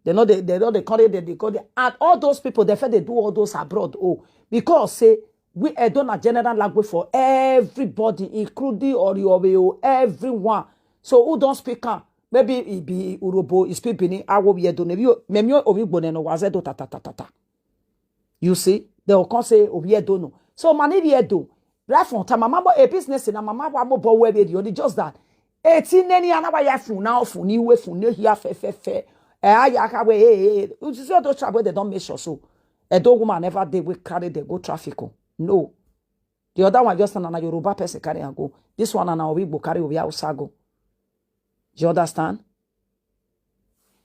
They know they they know they call it they, they call it. And all those people they feel they do all those abroad. Oh, because say we Edo na general language for everybody, including Oriobeo, everyone. So who don't speak am? Maybe it be Urobo, it speak Bini, I will be Edo. Maybe maybe Obi Gbone no was Edo ta ta ta ta ta. You see, they will come say Obi Edo no. So man if Edo, right from time mama a business in mama wa mo bo we be the only just that. Eighteen neni anaba ya fun now fun ni we fun ne here fe fe fe. Eh aya ka we eh eh. You see all those trouble they don't make sure so. Edo woman never dey we carry they go traffic. Oh. No. The other one just na Yoruba person carry and go. This one na Obi go carry Obi Hausa go. Do you understand?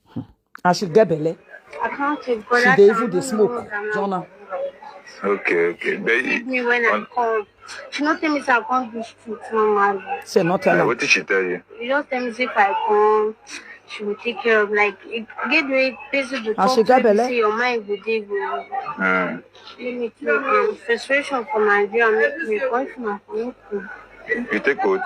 Hmm. As she get belle, I can't take she dey even dey smoke. Jonah, Okay, okay. But Feed me when I come. She not tell me say I can't do street normally. Say not tell uh, her. What did she tell you? You just tell me say if I come, she will take care of like it get the way person to As talk she get to you, belle? Say your mind go dey go. Mm. Let me tell you, um, frustration for Nigeria make me come from my community. You take coach?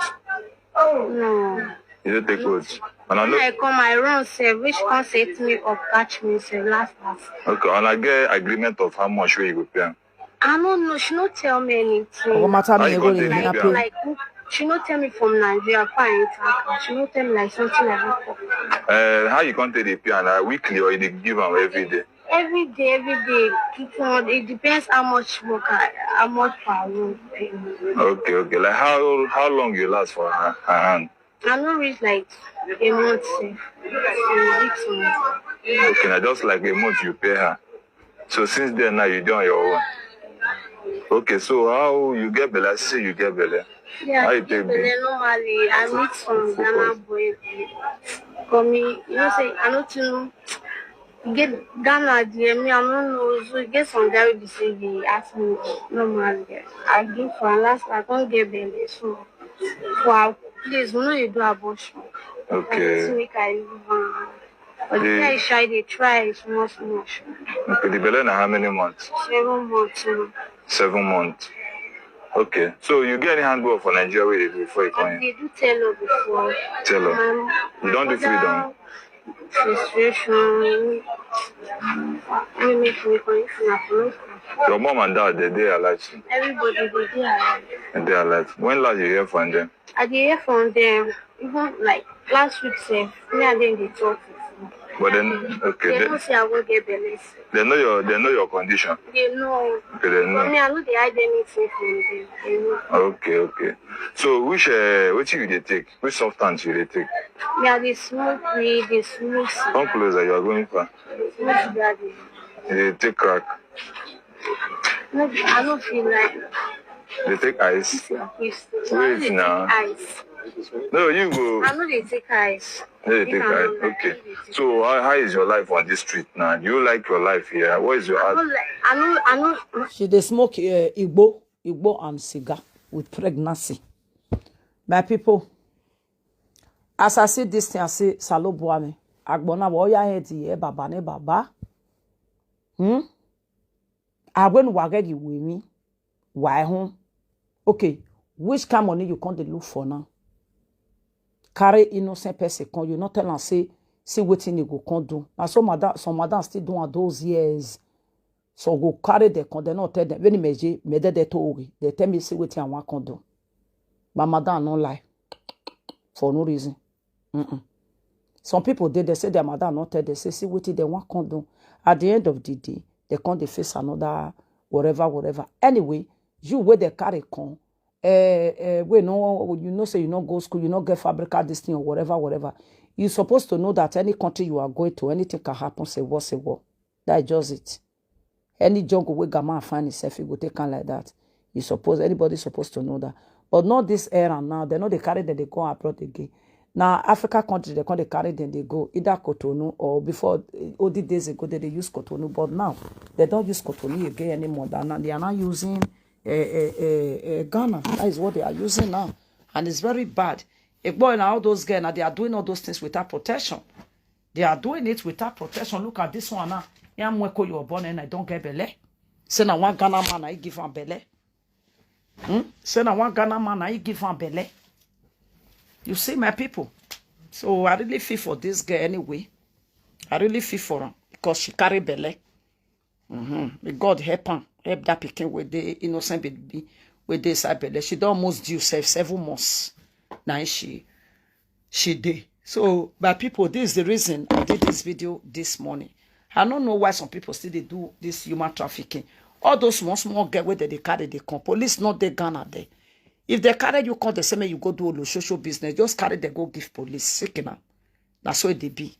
No. You don't take coach. And I When know. I come, I run sef, which come set me up, catch me sef last last. Okay, and I get agreement of how much where you go pay. Am. I don't know. She not tell me anything. Ogo matter How me you go gonna dey take me the happy. Like she not tell me from Nigeria, fine. She not tell me like something like that. Uh, how you gonna take the pay and uh, weekly or you dey give am every day? Every day, every day, two hundred. It depends how much work, I, how much per week. Okay, okay. Like how how long you last for her, her hand? I no reach like a month sef. A week sef. Okay, na just like a month you pay her. So since then now you dey on your own. Okay, so how you get belle? I see you get belle. Yeah, How I you get take be? Belle normally. I meet some Ghana boy. For me, you know, say I don't know. You get Ghana, dear me, I don't know. So you get some guy will be say they ask me normally. I give for last, I can't get belle. So for our place, we know you do abortion. Okay. Like, make I leave am. But the The- guy shy, they try small small. Okay, the belle na how many months? Seven months. So. Seven months. Okay. So you get any handwork for Nigeria where you do before you come I here? did do tailor before. Tailor. My, You don't do freedom? Frustration. You make me come if you not know. Your mom and dad, they they alive. Everybody go there. And they alive. When last you hear from them? I dey hear from them. Even like last week sef, me and them dey talk. But then okay, They they, don't say I go get belle. they know your they know your condition. They know. Okay, they For me, know. I no dey hide anything from them. They know. Okay, okay. So which uh, which you dey take? Which substance you dey take? Me, I dey smoke weed, dey smoke cigar. Come closer, you are going far. Smoke cigar, dey. You dey take crack. No, I no feel like You dey take ice. this your question. Wait now. Ice. No, you go. I no dey take ice. No, you Make take I no ice. lie. Okay. So how, how is your life on this street now? Do you like your life here? What is your I no out? like. I no. I no. She dey smoke uh, igbo, igbo and cigar with pregnancy. My people, as I see this thing, I see Salo Buami. Agbona wa oya head ye baba ne baba. Hmm? Agwen wa get you with me. Why home? Okay, which kind money you come dey look for now? Carry innocent person come, you no tell am say, see wetin e go come do. Na so madam, some madam still do am those years. So go carry dem come, dem no tell dem. When meje, me dey there to oge. Dem tell me say wetin I wan come do. But madam no lie. For no reason. Mm-mm. Some people dey, they say their madam no tell them, say, see wetin dem wan come do. At the end of the day, they come dey face another whatever, whatever. Anyway, you wey dem carry come, eh, eh, wey no, you know say you no go school, you no get fabrica, this thing or whatever, whatever. You supposed to know that any country you are going to, anything can happen, say what, say what. That's just it. Any jungle wey Gama find himself, he go take am like that. You suppose, anybody supposed to know that. But not this era now. They no dey carry dem dey go abroad again. Now Africa country, they come dey carry dem dey go either Cotonou or before, eh, all the days ago they dey use Cotonou, but now they don't use Cotonou again anymore. They are now, they are now using, eh, eh, eh, eh, Ghana. That is what they are using now, and it's very bad. If boy, now all those girls now, they are doing all those things without protection. They are doing it without protection. Look at this one now. Ya mweko your born and I don't get belle. Say na one Ghana man I give am belle. Hmm? Say na one Ghana man I give am belle. You see, my people. So I really feel for this girl anyway. I really feel for her because she carry belle. Mm-hmm. May God help her. Help that pikin with the innocent baby with the side belle. She don almost due self seven months. Now she she dey. So, my people, this is the reason I did this video this morning. I don't know why some people still dey do this human trafficking. All those small, small girl wey dem dey carry dey come. Police no dey Ghana there. If they carry you come, they say make you go do all social business. Just carry them, go give police. Sick now. That's what they be.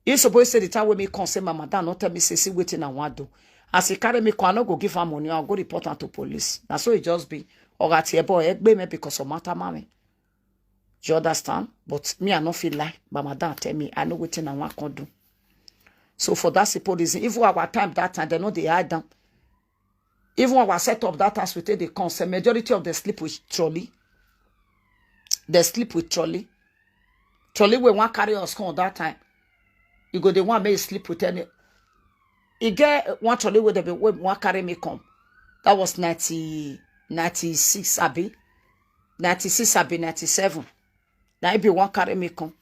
You suppose say the time wey me come, say my madam no tell me say see wetin I wan do. As he carry me come, I no go give her money. I'll go report her to police. That's what it just be. Or at here boy, egbe me because of matter mommy. Do you understand? But me, I no feel like. But madam tell me, I know wetin I wan come do. So for that simple reason, even our time that time, they no dey hide them. Even our setup that time, we take the concern. Majority of them sleep with trolley. They sleep with trolley. Trolley wey wan carry us come that time. You go the one make you sleep with any. E get one trolley wey dem be wey wan carry me come. That was ninety, ninety-six, abi. Ninety-six, abi, ninety-seven. Now e be wan carry me come.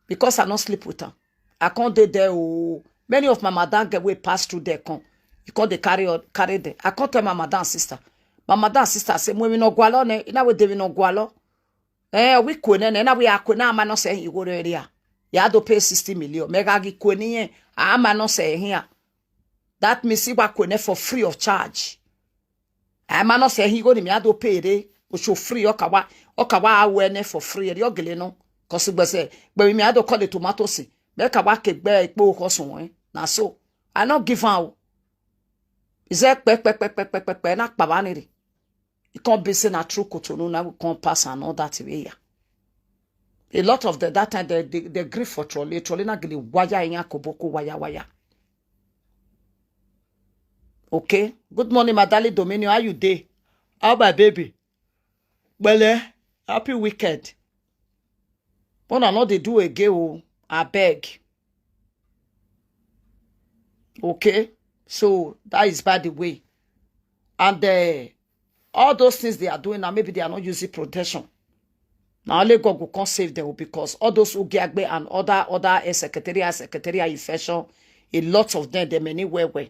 Because I no sleep with am. I can't dey there. Oh, many of my madam get wey pass through there come. You can't dey carry or carry there. I can't tell my madam sister. My madam sister say, "Mwe mi no gwalo ne, ina we de mi no gwalo." Eh, we kone ne, na we akone ama no say he go there. You had to pay sixty million. Mega gi kone ye, ama no say here. That means he wa kone for free of charge. Ama no say he go ni me had to pay re. We show free okawa, okawa awene for free. Yo gele no. Cause we say, but we me had to call the tomatoes. Make a wa ke gbe ipo kosun, eh. Na so. I no give out. Is that pe pe pe pe pe pe pe na pa ba ni re. It can't be say na true Cotonou now we can't pass and all that way. Yeah. A lot of the that time they they, they grieve for trolley. Trolley na gili waya inya koboko waya waya. Okay. Good morning, my darling Dominion. How you dey? How my baby? Well, eh? Happy weekend. Una no dey do again, oh, I beg. Okay, so that is by the way. And uh, all those things they are doing now, maybe they are not using protection. Now only God go come save them because all those Ugiagbe and other other uh, secretarial secretarial infection, a lot of them, they many well well.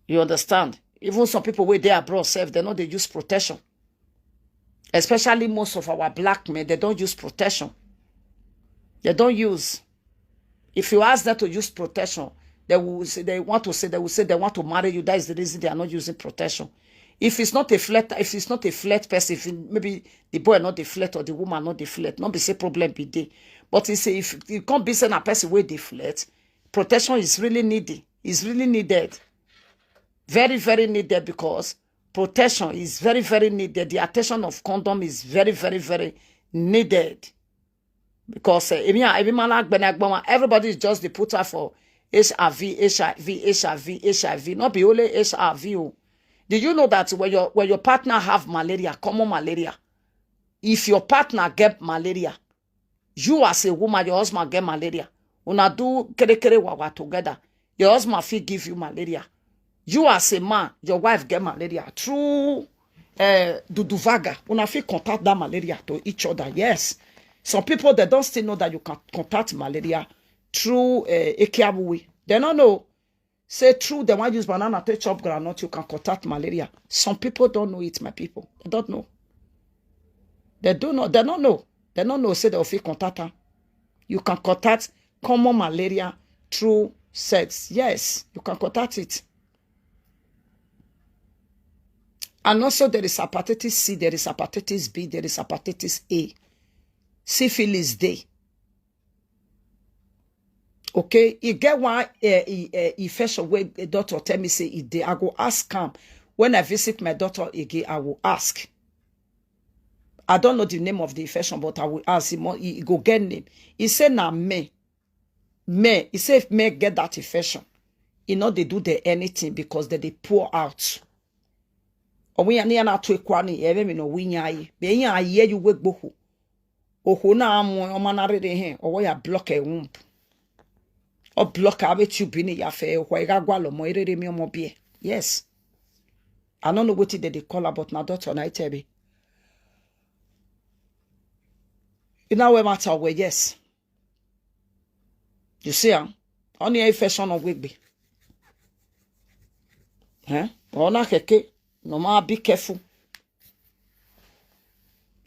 You understand? Even some people where they abroad self, they know they use protection. Especially most of our black men, they don't use protection. They don't use. If you ask them to use protection, they will say they want to say they will say they want to marry you. That is the reason they are not using protection. If it's not a flirt, if it's not a flirt person, if it- maybe the boy not the flirt or the woman not the flirt, not be say problem be there. But it's a, if you can't be saying a person where they flirt, protection is really needed. Is really needed. Very, very needed because protection is very, very needed. The attention of condom is very, very, very needed. Because uh, if you are- if you man like Benagboma, everybody is just the put up for H I V, H I V, H I V, H I V. Not be only H I V. Oh. Do you know that when your when your partner have malaria, common malaria, if your partner get malaria, you as a woman, your husband get malaria, Una do kere kere wawa together. Your husband fit give you malaria. You as a man, your wife get malaria through uh, duduvaga. Una fit contact that malaria to each other. Yes. Some people, they don't still know that you can contact malaria through uh, ekiabuwe. They don't know. Say true, they want use banana take chop groundnut, you can contact malaria. Some people don't know it, my people. They don't know. They do not, they don't know. They don't know, say they will fit contact her. You can contact common malaria through sex. Yes, you can contact it. And also there is hepatitis C, there is hepatitis B, there is hepatitis A. Syphilis dey. Okay, e get one uh, e, uh, infection wey the doctor tell me say e dey. I go ask am when I visit my doctor again. I will ask. I don't know the name of the infection, but I will ask him. He, he go get name. He say na me, me. He say if me get that infection, e no dey do the anything because they dey pour out. Owi ya ni ya na tu ekwani ebe mi no winya yi. Be ya aye you we gboho. Oho na amu o ma na rere hen. Owo ya block e womb. O block abe tube ni ya fe oho e ga gwa lo mo irere mi omo bie. Yes. I don't know what they dey call her, but na doctor na itebe. You know where matter we, yes. You see am? Only infection of wigbe. Eh? Ona keke. No ma be careful.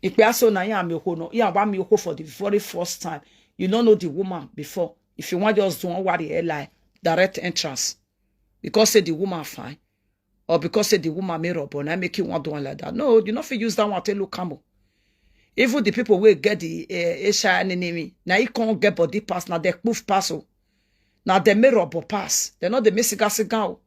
If we are so na ya me ho no, ya wa me ho for the very first time. You don't know the woman before. If you want just don't worry a lie, direct entrance. Because say the woman fine, or because say the woman may rob, and I make you want do one like that. No, you not fit use that one to look camel. Even the people wey get the uh, H I enemy, now he can't get body pass, now they poof pass. Oh. Now they may rob pass. They not the may cigar cigar. Oh.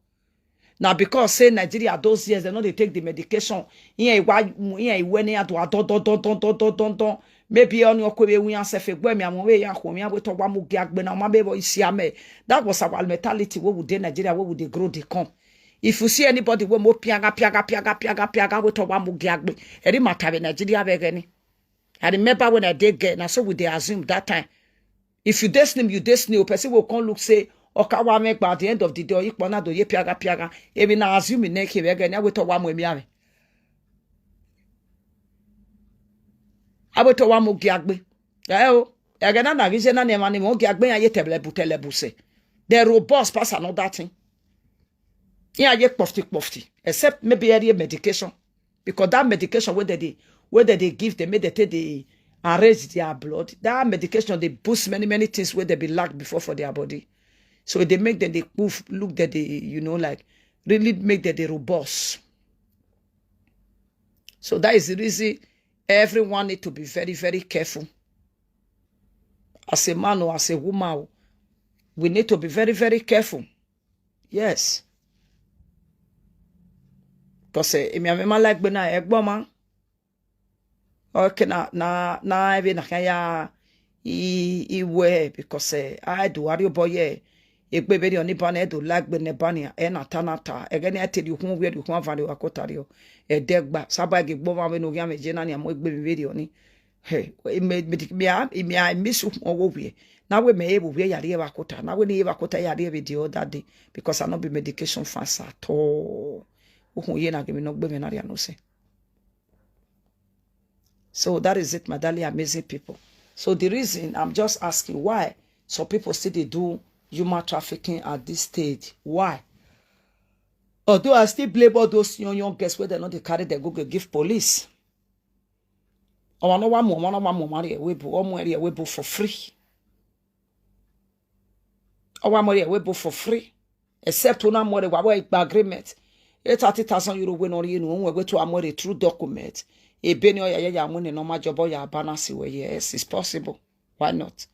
Now because say Nigeria those years, they know they take the medication. Here, why here when they do don don don don don don don. Maybe on your kwe we and sefe gbe mi amon we ya ko mi awe to wa mu gi agbe na ma be bo isi ame. That was our mentality. What would they Nigeria? What would they grow? They come. If you see anybody we mo piaga piaga piaga piaga piaga we to wa mu gi agbe. Eri matabe Nigeria be gani. I remember when I did get, now so we they assume that time. If you dey slim, you dey slim. Person will come look say, okawa me by the end of the day, or ikpona do ye piaga piaga. Ebi na assume ne ke we gani we to wa mu emi ame. Awe to wa mu gi agbe. Eh o. Ege na na gije na ne mani mo gi agbe ya ye teble bu tele bu se. The robust pass another thing. Yeah, ye pofty pofty. Except maybe area medication. Because that medication where they dey, where they dey give, they make they take they arrange their blood. That medication they boost many many things where they be lack before for their body. So they make them they poof look that they you know like really make that they robust. So that is the reason everyone need to be very very careful. As a man or as a woman, oh, we need to be very very careful. Yes. Because eh, emi ame ma like be na egbo ma. Okay na na na ebe na kaya i iwe because eh, I do ari obo ye. Egbe be oni ba na do like be ne ba ni e na ta na ta. Ege ni e te di hun we di hun avale wa ko tari o. E de gba saba ge gbo ma we no ya me je na ni amo egbe mi we di oni. Hey, me me me me me su owo we. Na we me e wo we ya ri e wa ko ta. Na we ni e wa ko ta ya ri e we the other day because I no be medication fans at all. Uhun ye na ge mi no gbe me na ri ano se. So that is it, my darling, amazing people. So the reason I'm just asking why some people still they do human trafficking at this stage. Why? Although I still blame all those young young girls where they know they carry their go give police. I want no one more, one one more money we bo, one more we bo for free. Our money we bo for free. Except una more wa we agreement. E thirty thousand euro we no you know we to amore through document. E beni oya ya ya money no ma job ya balance we yes, it's possible. Why not?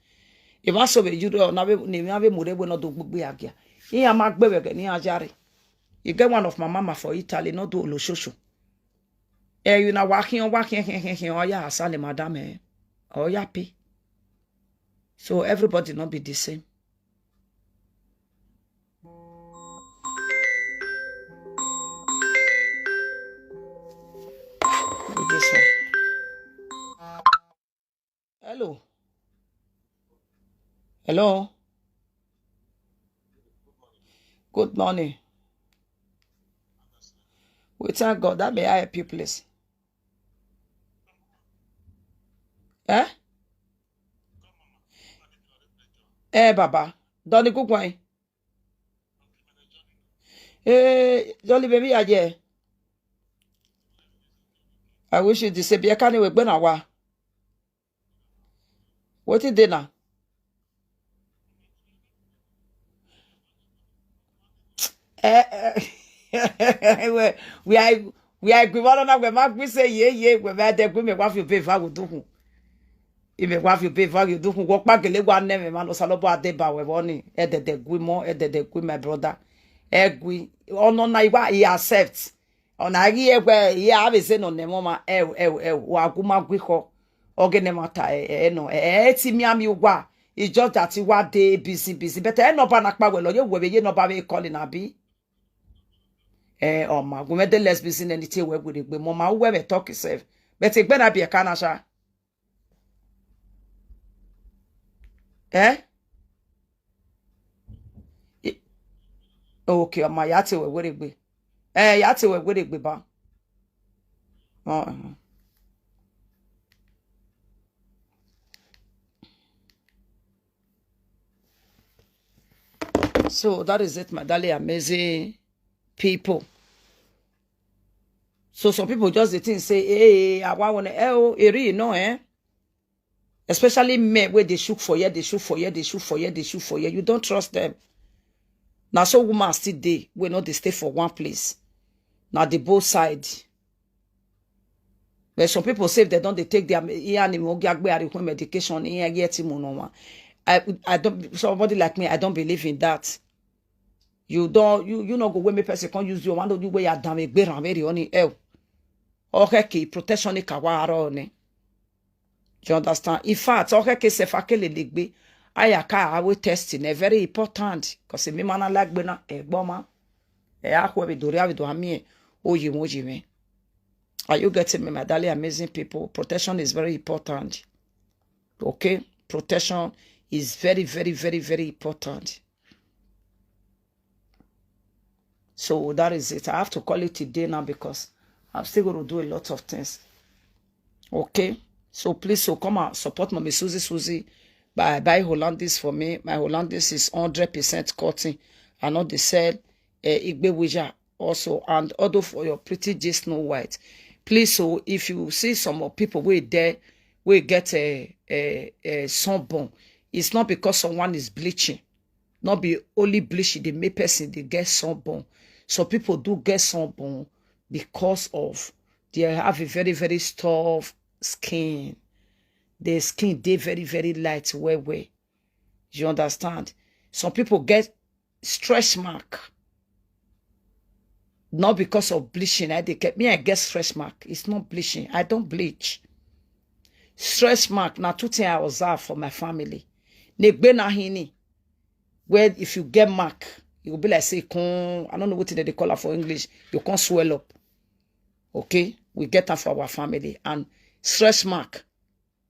If I so we you know na we ni we have more we no do gbogbo agia. Iya ma gbe we ni ajare. You get one of my mama for Italy, no do oloshoso. Eh, you na wakin wakin hin hin hin oya asale madam eh. Oya pay. So everybody not be the same. Hello. Hello. Good morning. We thank God. That may I help you, please. Eh? Eh, Baba. Donny Kukwai. Eh, Jolly Baby Aje. I wish you disappear. Can't even gbé na wa. Wetin dey na? Eh, eh, we, we are, we are agree. One another, we might agree say, yeah, yeah, we might agree, me, what you pay for, we do. Ime wa fi be va yo du wo pa gele wa ne me ma no salo bo ade ba we woni. E de de gui mo, e de de gui my brother. E gui. Ono na iwa he accept. Ona ri e we he have say no ne mo ma e e e wa gu ma gui ko. Oge ne ma ta e e no. E e ti mi ami wa. It's just that he wa dey busy busy. But e no ba na pa we lo ye we ye no ba we calling abi. Eh, oh ma, gu me de less busy than anything we we gbe mo ma we me talk itself. But e gbe na bi e kana sha. Eh? I- Okay, ọmọ ya ti wẹ wẹrẹ gbé. Eh, ya ti wẹ wẹrẹ gbé ba. Oh, uh-huh. So that is it, my darling, amazing people. So some people just dey think say, hey, I want one. Eh, oh, e really no, eh? Especially men where they shook for here, they shook for here, they shook for here, they shook for here. You don't trust them. Now, so woman still dey, we know they stay for one place. Now, the both side. But some people say if they don't, they take their ear animal, get where they medication, in here, get him on one. I, I don't, somebody like me, I don't believe in that. You don't, you, you no go where me person can't use you. One don't you where you damn a bear and very on the hell. Okay, protection ni kawaro ni. You understand? In fact, okay, ke se fa ke le legbe. Aya ka awe testing e very important. Because me mana like be na e gbo ma. E a ko be dori awe do ami e. Oye mo ji me. Are you getting me, my darling, amazing people? Protection is very important. Okay? Protection is very, very, very, very important. So that is it. I have to call it a day now because I'm still going to do a lot of things. Okay? So please, so come and support Mommy Susie Susie by buy Hollandis for me. My Hollandis is hundred percent cotton. I know they sell uh, Igbe Wija also, and although for your pretty J Snow White. Please, so if you see some of people wey there, wey get a, a, a sunburn, it's not because someone is bleaching. Not be only bleach dey make person dey get sunburn. Some people do get sunburn because of they have a very, very tough skin. The skin dey very, very light well, well. You understand? Some people get stretch mark. Not because of bleaching, I dey get me, I get stretch mark. It's not bleaching. I don't bleach. Stretch mark, now two things I observe for my family. Negbe na hini. Where if you get mark, it will be like say, con, I don't know what they call it for English. You can't swell up. Okay? We get that for our family. And stretch mark.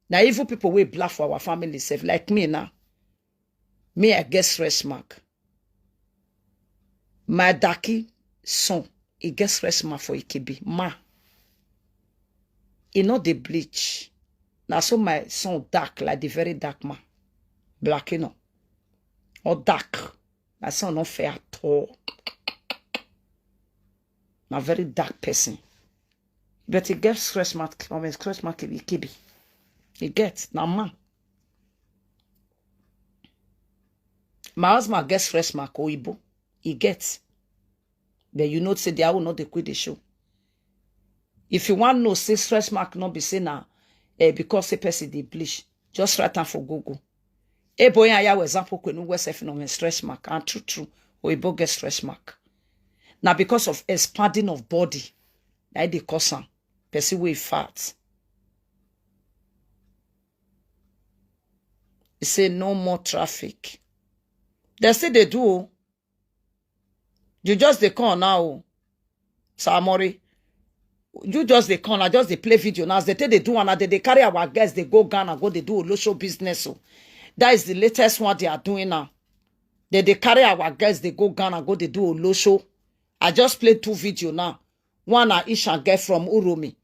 Now, even people we black for our family self, like me now. Me, I get stretch mark. My daki son, he get stretch mark for Ikibi. Ma, he not the bleach. Now, so my son dark, like the very dark man. Black, you know. Or dark. My son not fair at all. Na very dark person. But he get stretch mark, I mean, stretch mark, he kibi. He get, na man. My husband get stretch mark, Oyibo. He get. But you know, say they will not dey quit the show. If you want know, say stretch mark not be say na eh, because a person dey bleach. Just write am for Google. Ebo ya ya example kwenu we self no stretch mark and true true. Oyibo get stretch mark. Now because of expanding of body, na e dey cause am. Person wey fat. He say no more traffic. They say they do. You just dey come now, Samori. You just dey come, I just dey play video now. As they take they do one, they, they carry our guests, they go Ghana, go they do Olosho business. So that is the latest one they are doing now. They dey carry our girls, they go Ghana, go they do Olosho. I just played two video now. One na Ishan girl from Uromi.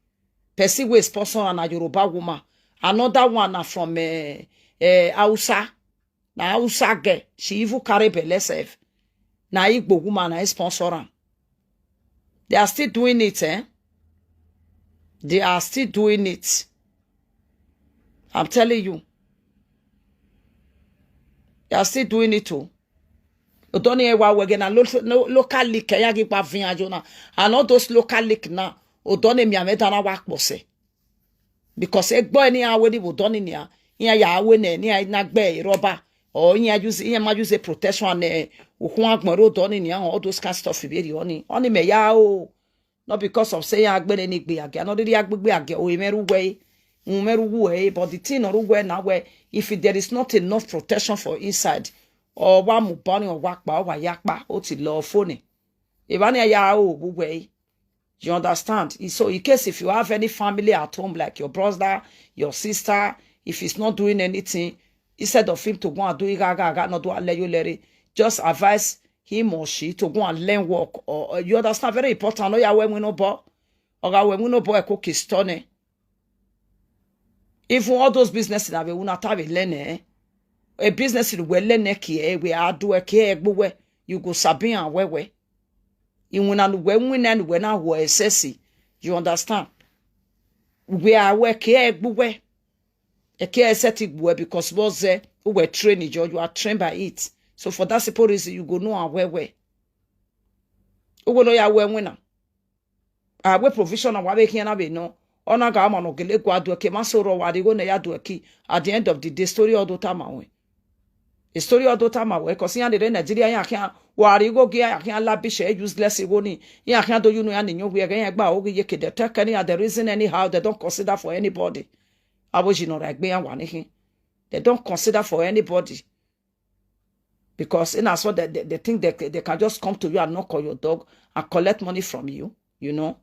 Person wey sponsor am na Yoruba woman. Another one na from uh, uh, Hausa. Na Hausa girl. She even carry belle sef. Na Igbo woman na him sponsor am. They are still doing it, eh? They are still doing it. I'm telling you. They are still doing it too. Odoni ewa wege na lo- lo- local leak ya gi pa vin ajo na. And all those local leak na. Odoni mi ameda na wa pose. Because egbo ni awe ni Odoni ni a. Iya ya awe ne ni a na gbe roba. Or iya use iya ma use protection and uh, ukun agbon ro Odoni ni a, all those kind stuff be ri oni. Oni me ya o. Not because of say ya agbere ni gbe age. Not really agbegbe age. O emeru we. Umeru we. But the thing oru we na we. If there is not enough protection for inside, or wa mubani or wakpa or wa yakpa, o ti lo phone. Ebani ya o we. You understand? So in case if you have any family at home, like your brother, your sister, if he's not doing anything, instead of him to go and do it, gaga, gaga, not do it, let you let it, just advise him or she to go and learn work. Or, or you understand? Very important. No, ya we no bo. Oga we no bo e ko kistone. Even all those business that we una ta we learn eh. A business we learn eh ki eh, we are do eh ki eh gbo we. You go sabi and we we. Iwuna nu we win and we na wo esesi. You understand? We are we ki eh gbo we. E ki eh seti gbo we because was eh, we train you, you are trained by it. So for that simple reason, you go know and we we. Uwe no ya we win am. Awe provision na wa be kiyan na be no. Ona ga ma no gele gwa do ke ma so ro wa ri go ne ya do ki. At the end of the day, story odo ta ma we. The story odo ta ma we, 'cause yan de Nigeria ya kiyan wa ri go gi ya kiyan labish e useless go ni. Ya kiyan do you know ya ni nyo we ga ya gba o gi ye ke de take any other reason anyhow they don't consider for anybody. Abo ji no ra gbe ya wa ni hin. They don't consider for anybody. Because in as well they, they, they think they, they can just come to you and knock on your door and collect money from you, you know.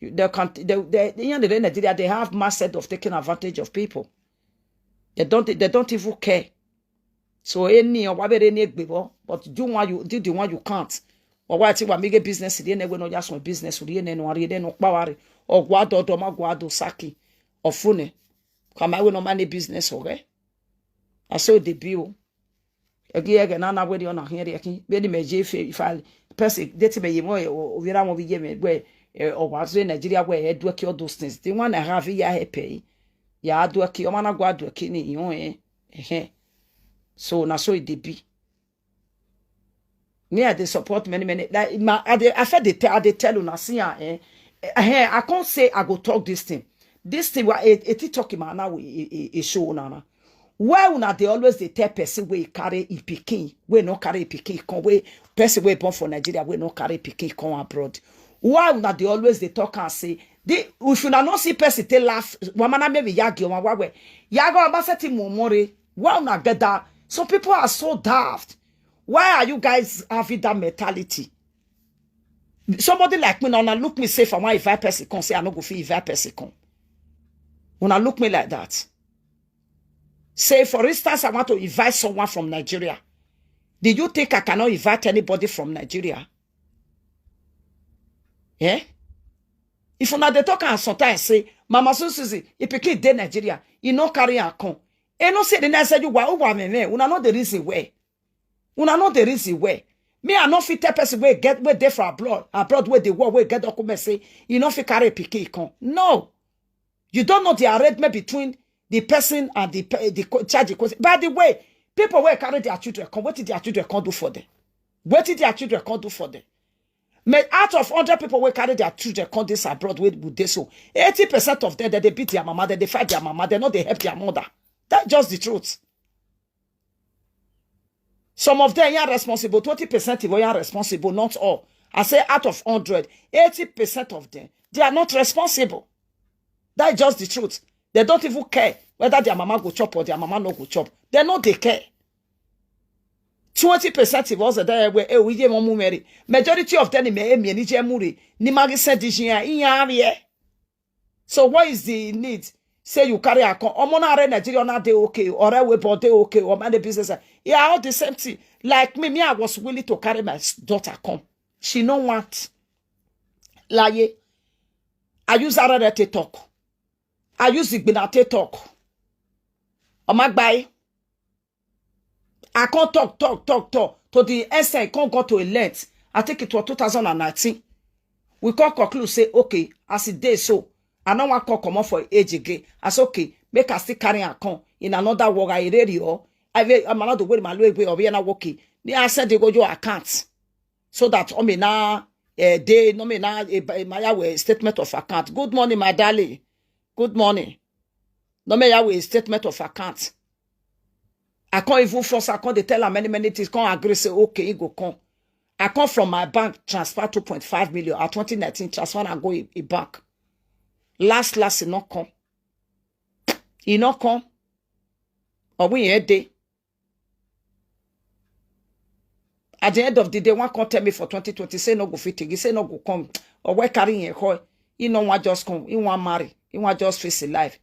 You- They can they they in the Nigeria they have mass set of taking advantage of people. They don't they don't even care. So any or whatever any bebo, but do one you do the one you can't. Or why think make business the no just one business we no no no power. Or gwa do do ma gwa do saki. Or fune. Come I will no money business, okay? I saw the bill. Egi ege na na wedi ona here eki. Beni me je fe ifali. Pesi deti me yemo o vira mo bi yeme we o wa so Nigeria we e do ki all those things. The one I have here he pay. Ya do ki o mana go do ki ni yo eh. Eh. So na so it dey be. Me I dey support many many. Like, ma I dey I feel dey tell I dey tell una see ah eh. Eh, I can't say I go talk this thing. This thing wa e e ti talk ma na we e e- e show una na. Why una dey always dey tell person wey carry e pikin, wey no carry e pikin come, wey person wey born for Nigeria wey no carry e pikin come abroad? Why una dey always dey talk and say the if una no see person take laugh, wamana maybe yagi or wawe yago abaseti mumore. Why una get that? Some people are so daft. Why are you guys having that mentality? Somebody like me now, now look me say if I want invite person come, say I no go fit invite person come. Una look me like that. Say for instance, I want to invite someone from Nigeria. Do you think I cannot invite anybody from Nigeria? Eh? If una dey talk and sometimes say, Mama Susie, if you kid dey Nigeria, you no carry her come. E no say the next say you wa uwa me me. Una know the reason where. Una know the reason where. Me I no fit tell person wey get wey dey for abroad, abroad wey dey work, wey get document say you no fit carry pikin come. No. You don't know the arrangement between the person and the pe- the co- charge the question. By the way, people wey carry their children come, wetin their children come do for them? Wetin their children come do for them? May out of hundred people wey carry their children come this abroad wey go dey so, eighty percent of them, they dey beat their mama, they dey fight their mama, they no dey help their mother. That's just the truth. Some of them are responsible, twenty percent of them are responsible, not all. I say out of hundred, eighty percent of them, they are not responsible. That's just the truth. They don't even care whether their mama go chop or their mama no go chop. They no dey care. Twenty percent of us that were eh we ye mo mu marry. Majority of them me me ni je muri. Ni magi send this year in year. So what is the need? Say you carry a con omo na re Nigeria na dey okay or we but dey okay or man the business. Yeah, all the same thing. Like me, me, I was willing to carry my s- daughter come. She no want. Laye, I use Ararete talk. I use Igbinate talk. Omagbai. I can't talk, talk, talk, talk. To the extent it can't go to a length. I think it was two thousand and nineteen. We can't conclude, say, okay, as it day so, I don't want to come up for age again. I say, okay, make I still carry and come in another work. I ready or I will, I'm not the way my way or we are not working. They I said they go your account so that I mean now, uh, they no me now a my statement of account. Good morning, my darling. Good morning. No me a statement of account. I can't even force. I can't dey tell her many many things. Can't agree say okay, he go come. I come from my bank transfer two point five million at twenty nineteen transfer and go a, a bank. Last last, he not come. He not come. Or we here day. At the end of the day, one come tell me for twenty twenty, say no go fit again, say no go come. Or where carrying a hoe, he no one just come, he want marry, he want just face his life.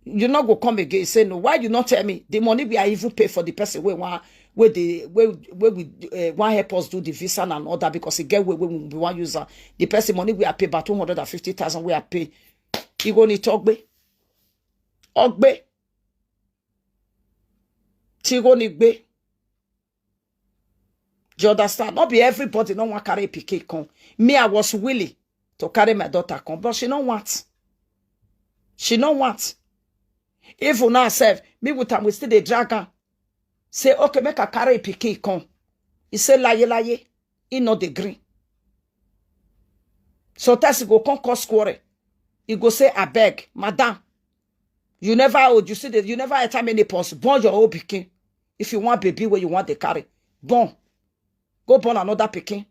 You not go come again, say no. Why you not tell me the money we are even pay for the person we want, where the where where we uh, want help us do the visa and all that because he get where we want user the person money we are pay about two hundred and fifty thousand we are pay. He go need ogbe, ogbe. Tigo ni gbe. Do you understand? Not be everybody no want carry P K come. Me, I was willing to carry my daughter come, but she no want. She no want. Even now, self, me with am, we still dey drag am. Say, okay, make I carry P K come. He say, laye, laye. He not the green. Sometimes he go come cause quarrel. He go say, I beg, madam. You never old. You see that you never enter many posts. Born your own pikin. If you want baby where you want the carry, born. Go born another pikin.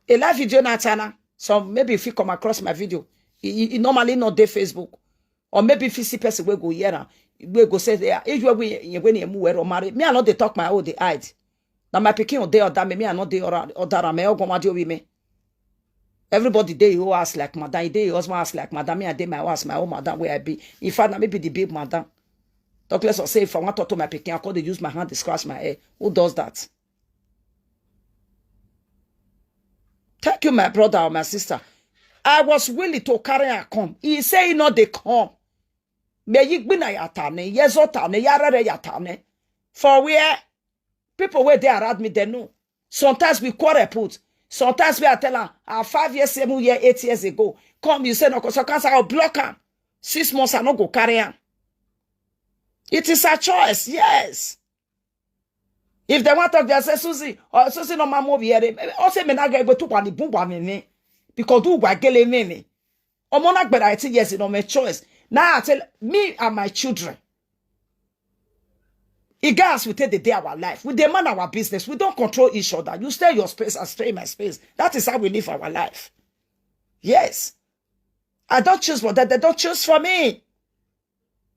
A live video na channel. So maybe if you come across my video, it, it normally not there Facebook. Or maybe if you see person we go here, we go say there. If you we when you move or marry, me I not they talk my own they hide. Now my pikin dey other me, me I not dey other me. Ogo ma dey with me. Everybody dey your house like madam. Dey your husband house like madam. Me I dey my house, my own madam where I be. In fact, na me be the big madam. Talk less of say if I want to talk to my pikin, I call they use my hand to scratch my head. Who does that? Thank you, my brother or my sister. I was willing to carry her come. He say he not they come. Me yigbina yatane, yezotane, yarere yatane. For where people where they around me, they know. Sometimes we quarrel put. Sometimes we are tell her, ah, five years, seven years, eight years ago. Come, you say no, so cancer, I'll block her. Six months, I no go carry her. It is a choice, yes. If they want to, they say Susie or Susie no mama over here. Or say me na get go to one boom one me because do gwa gele me me. Omo na gbera eighteen years in my choice. Now I tell me and my children. It guys we take the day our life. We demand our business. We don't control each other. You stay your space, I stay my space. That is how we live our life. Yes. I don't choose for that. They don't choose for me.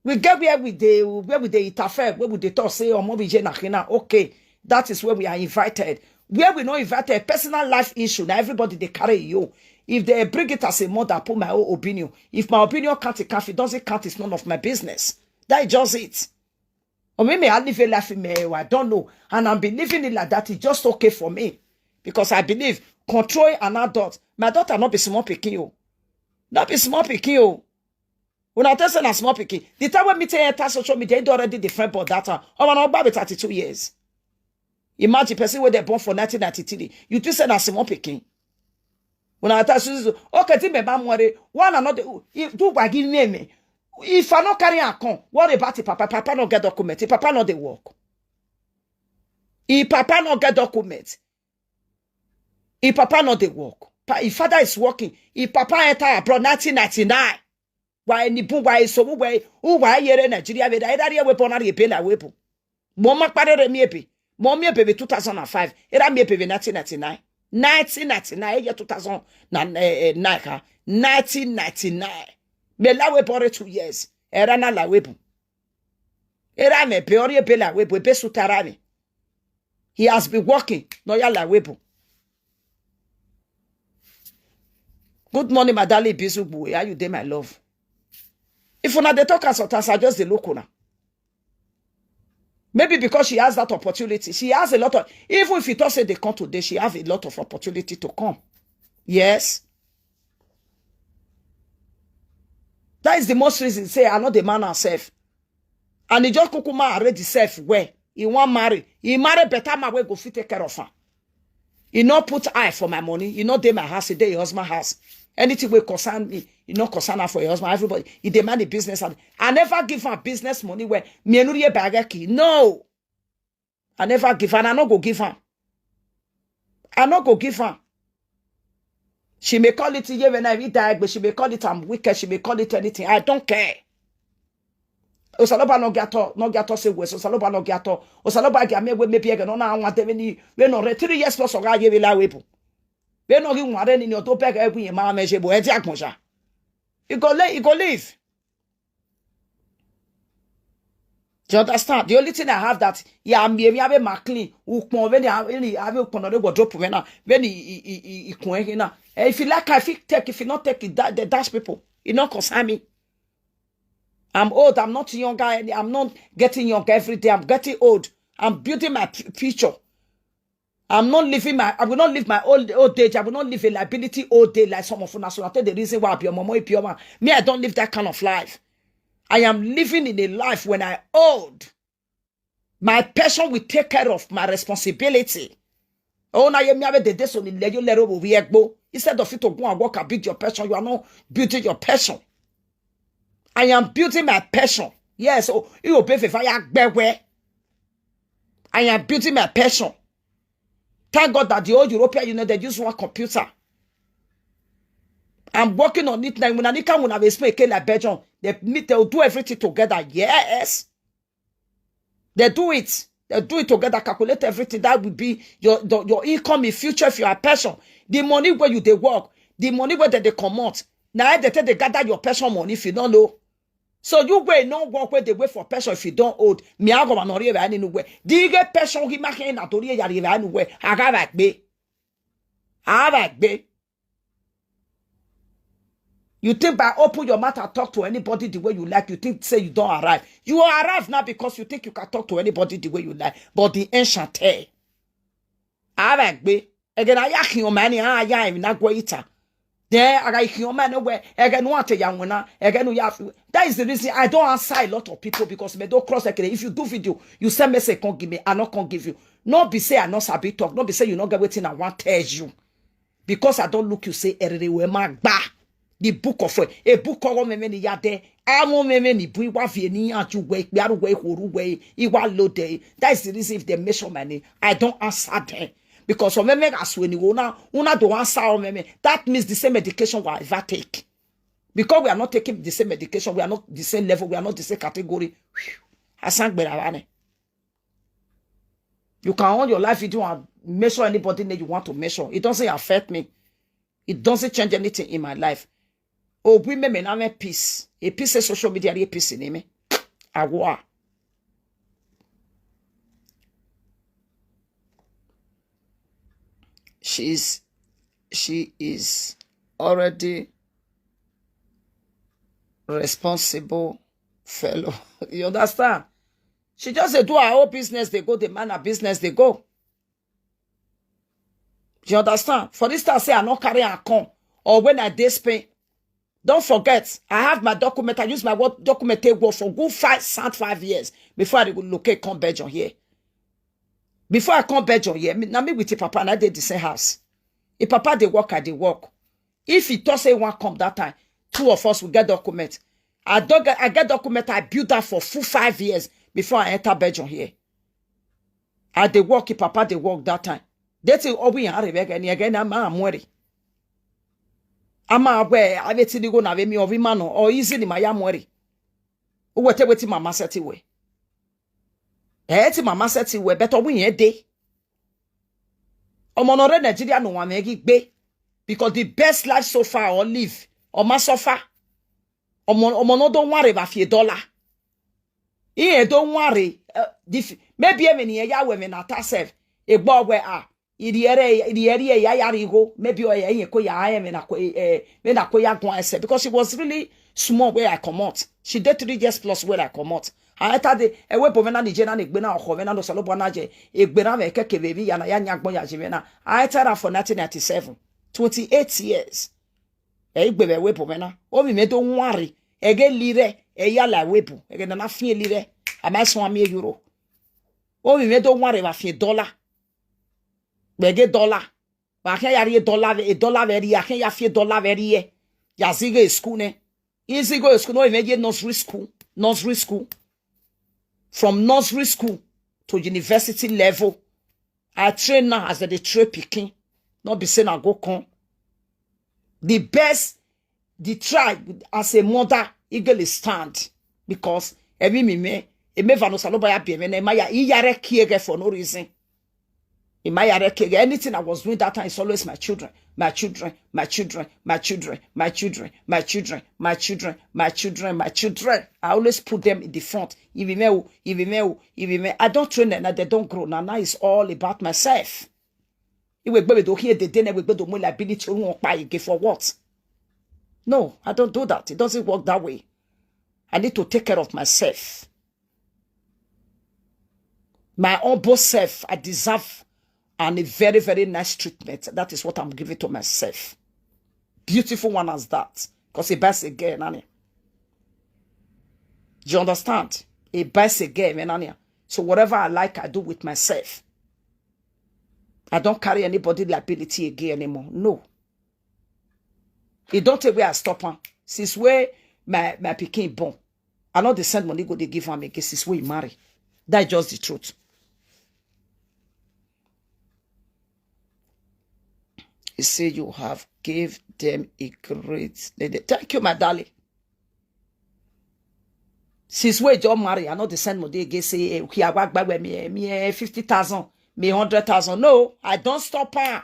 We get where we dey, where we dey interfere, where we dey talk, say, oh, Mobi Jane Akina. Okay, that is where we are invited. Where we not invited, personal life issue. Now everybody they carry you. If they bring it as a mother, put my own opinion. If my opinion can't, it can't, if it doesn't count, it's none of my business. That is just it. Or maybe I live a life in me, I don't know. And I'm believing it like that. It's just okay for me. Because I believe control an adult. My daughter not be small pikin you. Not be small pikin you. When I tell say na small pikin, the time when me take enter social media, it already different but that time. I want to be thirty-two years. Imagine person where they born for nineteen ninety-three. You think say na small pikin. When I tell you, okay, think about money. One another, do what give me me. If I not carry a con, what about the papa? Papa not get document. The papa not the work. If papa not get document, if papa not the work. Pa- If father is working, if papa enter abroad nineteen ninety-nine. Why ni bu why so why who why yere Nigeria we da area we born are be la we bu. Mo ma pare re mi ebe. Mo mi ebe be two thousand and five. Era mi ebe be nineteen ninety-nine. Nineteen ninety-nine, year two thousand and nine, eh, eh, nine, ka. Nineteen ninety-nine. Me la we bore two years. Era na la we bu. Era me be ori ebe la we bu, ebe sutara me. He has been working. No ya la we bu. Good morning, my darling Bizugbu. How you dey, my love? If una dey talk as sometimes, I just dey look una. Maybe because she has that opportunity. She has a lot of, even if you talk say they come today, she have a lot of opportunity to come. Yes. That is the most reason say I know the man herself. And he just kukuma already self where he want marry. He marry better man wey go fit take care of her. He no put eye for my money. He no dey my house. He dey his husband house. Anything wey concern me, he no concern her for his husband. Everybody, he demand the business. And I never give her business money where me and Uriye Bagaki. No. I never give her. And I no go give her. I no go give her. She may call it Yevena Idaegbe. She may call it I'm wicked. She may call it anything. I don't care. Osaloba no gato, no gato say wes. Osaloba no gato. Osaloba ga me we maybe again no na one day when he, when no re three years plus oga Yevela webu. When no gi one day ni o to beg every man meje bo e di agbonja. He go le, he go leave. Do you understand? The only thing I have that, yeah, I'm here, I'm a clean. Ukpon, when I, when I have ukpon, they go drop when I, when he, he, he, he, he, he, he, now. Eh, if you like, if you take, if you not take it, that, the dash people, it not concern me. I'm old. I'm not younger. Any- I'm not getting younger every day. I'm getting old. I'm building my p- future. I'm not living my. I will not live my old old age. I will not live a liability old day like some of us. So I tell the reason why I be a mama, if you man. Me, I don't live that kind of life. I am living in a life when I old. My person will take care of my responsibility. Oh, now you may have the day so you let you let over we go. Instead of you to go and work and build your person, you are not building your person. I am building my person. Yes, oh, you obey the fire where I am building my person. Thank God that the whole European Union they use one computer. I'm working on it now. When I can when I explain like Belgium, they meet, they'll do everything together. Yes. They do it. They do it together, calculate everything. That will be your the, your income in future if you are pension. The money where you they work, the money where they, they come out. Now they take they gather your pension money if you don't know. So you way no work where they wait for pension if you don't old. Me I go and not even anywhere. Do you get pension? He make na tori ya rive anywhere. I got back be. I got back be. You think by open your mouth and talk to anybody the way you like, you think say you don't arrive. You arrive now because you think you can talk to anybody the way you like. But the ancient tell. Aragbe. Again, I yak your money, I am not go eater. There, I yak your money where again what a young one. Again, we have. That is the reason I don't answer a lot of people because me don't cross again. If you do video, you send message, can't give me, I not can't give you. Not be say I not sabi talk, not be say you not get waiting I want tell you. Because I don't look you say everywhere my ba. The book of a book of women in yade. I want women in bui wa vieni and you wake me out way horu way. Iwa lo day. That is the reason if they measure my name, I don't answer them. Because of women as when you una una don't answer all women. That means the same medication we ever take. Because we are not taking the same medication, we are not the same level, we are not the same category. Asang Beravane. You can own your life video and measure anybody that you want to measure. It doesn't affect me. It doesn't change anything in my life. Oh, we may not make peace. A peace is social media, a peace in me. Agua. She's she is already responsible fellow. You understand? She just say do her whole business, they go, the man her business, they go. You understand? For this time, say I not carry her come. Or when I dey Spain. Don't forget, I have my document. I use my work document take work for good five sound five years before I locate come Belgium here. Before I come Belgium here, me, now me with the papa and I did the same house. If papa they work, I they work. If he talk say one come that time, two of us will get document. I don't get I get document, I build that for full five years before I enter Belgium here. I they work, if papa they work that time. They say oh we are again, again, I'm I'm worry. I'm aware, I bet you go na me or man or easily my am worry. What what mama said to way. Eh, ti mama said to way, better we a day. Omonore Nigeria no one make it be. Because the best life so far or live, or ma suffer. Omo omo no don't worry about your dollar. He don't worry. Uh, the f- maybe even here ya women at herself. A boy where ah. Iriere iriere ya ya rigo. Maybe or ya ko ya I am na ko eh me na ko ya go ese because it was really small where I come out. She dey three years plus wey I comot. I enter the ewe bo vena nije na egbe na oho vena no salo bona je egbe na me keke baby ya na ya nya gbon ya je vena. I enter am for nineteen ninety-seven. Twenty-eight years. E igbe be we bo vena. O mi me do nwari. Ege lire. E ya la we bo. Ege na na fie lire. Ama so ami euro. O mi me do nwari ba fie dollar. Bege dollar. Ba ke ya ri dollar ve, e dollar ve ri, ya ke ya fie dollar ve ri e. Ya zige school ne. Easy go school, no even get nursery school. Nursery school. From nursery school to university level. I train now as a dey train pikin. Not be say na go come. The best, the try as a mother, eagle stand because every me me, e me vano saloba ya be me na ma ya iyare kiege for no reason. In my area, anything I was doing that time is always my children, my children, my children, my children, my children, my children, my children, my children, my children. I always put them in the front. Even me, even me, even me. I don't train them, they don't grow. Now, now it's all about myself. Iwe gbebe do here the day, we gbebe do more liability, we won't buy again for what? No, I don't do that. It doesn't work that way. I need to take care of myself. My humble self, I deserve and a very, very nice treatment. That is what I'm giving to myself. Beautiful one as that. Because it buys a girl, Nani. Do you understand? It buys a girl, Nani. So whatever I like, I do with myself. I don't carry anybody liability again anymore. No. It don't take where I stop am. Since where my, my pikin born, I no dey send money go dey give am again since wey he marry. That's just the truth. He say you have gave them a great. Thank you, my darling. Since wey just marry, I no dey send money again. Say, eh, okay, I work back with me, eh, me eh, fifty thousand, me hundred thousand. No, I don't stop her.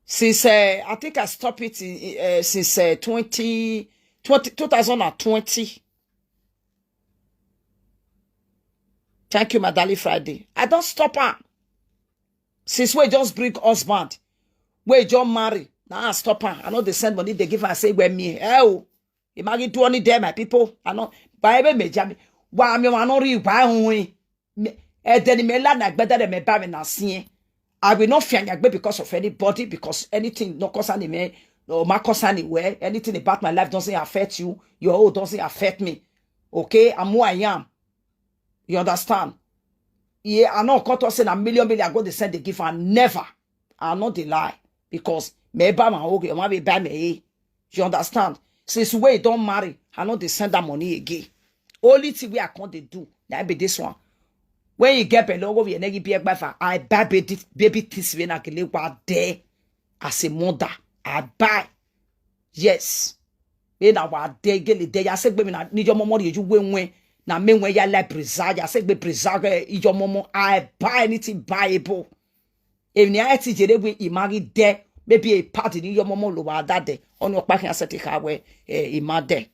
Since uh, I think I stopped it in, uh, since uh, twenty, twenty, two thousand twenty. Thank you, my darling Friday. I don't stop her. Since we just bring husband, we just marry. Now I stop her. I know they send money, they give her, say, where me. Eh, oh, imagine do only there, my people. I know. By every major, why I'm your man, why only. Edeni me la na gbede de me ba me na sie. I will not fear nyagbe because of anybody, because anything no concern me, no my concern where anything about my life doesn't affect you, your own doesn't affect me. Okay, I'm who I am. You understand? Yeah, I know cut us in a million million go they send they give her never. I know they lie because me ba my okay, my be ba me. You understand? Since we don't marry, I know they send that money again. Only thing we are going to do, that be this one. When you get below, we negi be by far. I buy baby, baby things when I can live one day as a mother. I buy. Yes. When I was day, get the day, I said, baby, na need your mama, you win win. Na me when you like preserve, I said, be preserve your mama. I buy anything buyable. If ni ati jere we imagi de, maybe a party ni your mama lo wa that day. On your parking asset ka we ima de.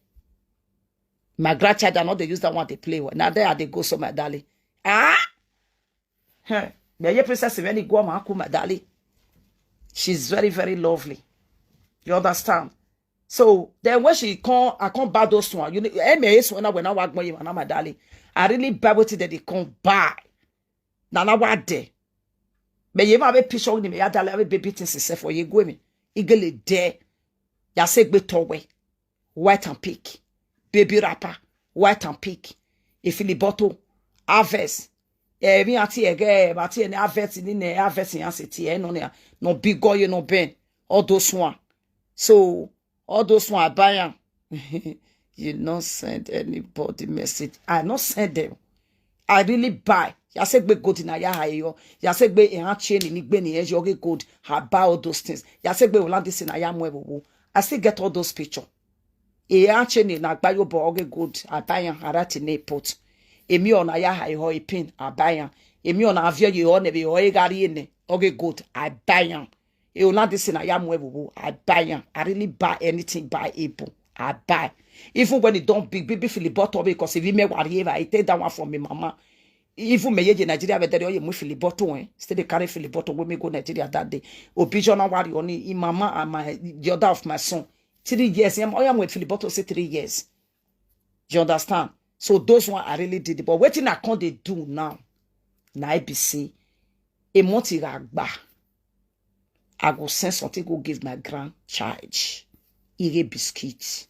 My grandchild, I know they use that one to play with. Now there they go so, my darling. Ah, hey, me ye princess when go ma ku, my darling. She's very, very lovely. You understand? So then when she come, I come buy those one. You know, M A S when I when I walk my my darling. I really buy what they come buy. Nana wa de. Me ye ma be picture ni me ya dale be baby things se for ye go me. Igele de. Ya se gbe towe. White and pink. Baby wrapper. White and pink. Ifili bottle. Harvest. Eh, mi ati ege, ati ene harvest ni ne harvest yan se ti e no ne. No big go you no ben. All those one. So all those one I buy am. You no send anybody message. I no send them. I really buy. Yasegbe gold na ya hayo. Yasegbe ehan chain ni gbe ni ejo ge gold. I buy all those things. Yasegbe Holland this na ya mo ewo. I still get all those picture. Ehan chain na gba yo bo oge gold. I buy am. I write in airport. Emi ona ya hayo e pin. I buy am. Emi ona avio ye o ne be o e gari ene. Oge gold. I buy am. E o na this na ya mo ewo. I buy am. I really buy anything buyable. I buy. Even when it don't big, big, big feel bought up because if you me worry, I take that one from me mama. Even me ye Nigeria, but there you move feel bottle, eh. Still they carry feel bottle when me go Nigeria that day. Obijo na worry only in mama and my the other of my son. Three years. Him, oh, I'm with feel bottle say three years. You understand? So those one I really did it. But wetin I come dey do now, na I be say, a month I gba, I go send something go give my grandchild. Ire biscuit.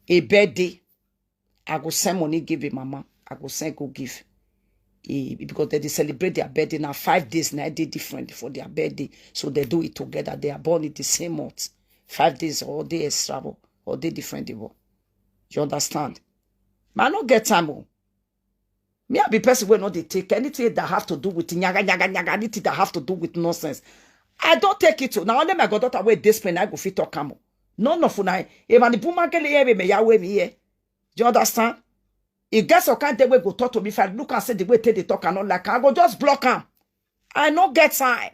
A birthday, I go send money give a mama. I go send go give. Eh, because they dey celebrate their birthday now. Five days now, they different for their birthday. So they do it together. They are born in the same month. Five days or day extra, or day different. They born. You understand? Man, I no get time. Oh. Me, I be person wey no dey take anything that have to do with nyaga, nyaga, nyaga, anything that have to do with nonsense. I don't take it. Oh. Now only my goddaughter wey dey Spain, I go fit talk am. Oh. None of una. If an buma gele here, me ya wey me here. Do you understand? E get some kind day wey go talk to me. If I look and say the way take dey talk, I no like, I go just block am. I no get time.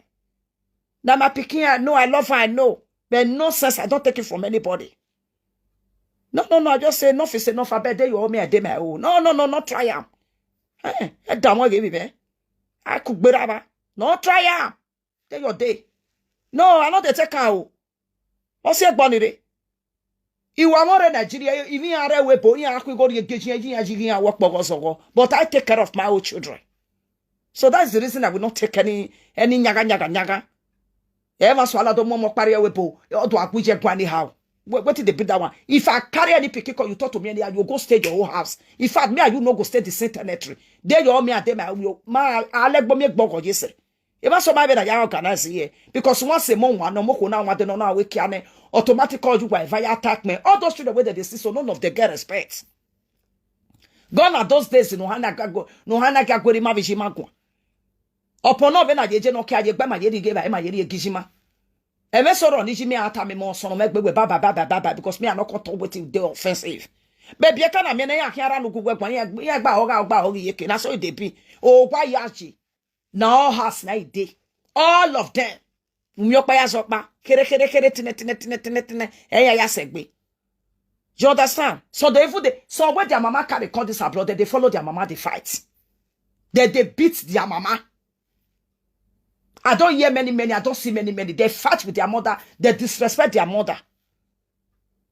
Now my pikin, I know, I love her, I know. But nonsense, I don't take it from anybody. No, no, no, I just say enough is enough. I bet they you owe me, I dey my own. No, no, no, not try am. Eh, eh, that one give me, man. I could be rubber. No try am. Tell your day. No, I no dey take am. Oh. What's your bonnet? Iwa more Nigeria, even are we boy, I could go to your kitchen, I work for us. But I take care of my own children. So that's the reason I will not take any any nyaga nyaga nyaga. You ever swallow the momo carry away bo, or do I go anyhow? What, what did they build that one? If I carry any pikin, you talk to me anyhow, you go stay your whole house. In fact, me and you no go stay the same territory. They your me and them, I will, my, I let me go, yes, sir. Even so, my better you organize here. Because once a month, one no more now, one no now we can automatic call you by via attack me. All those children where they see, so none of them get respect. Gone are those days, no hana gago, no hana gagori ma vijima gwa. Upon no vena yeje no kia ye gba ma ye ri ge ba, ma ye ri gijima. Eme soro ni jimi ata me mo sono me gbegbe ba ba ba ba ba ba, because me I no come talk wetin dey offensive. Baby, e kana me na ya kia ra nugu gwe gwa ya gba oga ogba ogi yeke. Na so e dey be. O gwa ya ji. Na all house na e dey. All of them. Nyopa ya zopa. Kere, kere, kere, tine, tine, tine, tine, tine. Eh, ya, ya segbe. You understand? So they even, they, so when their mama carry come this abroad, they, they follow their mama, they fight. They, they beat their mama. I don't hear many, many, I don't see many, many. They fight with their mother, they disrespect their mother.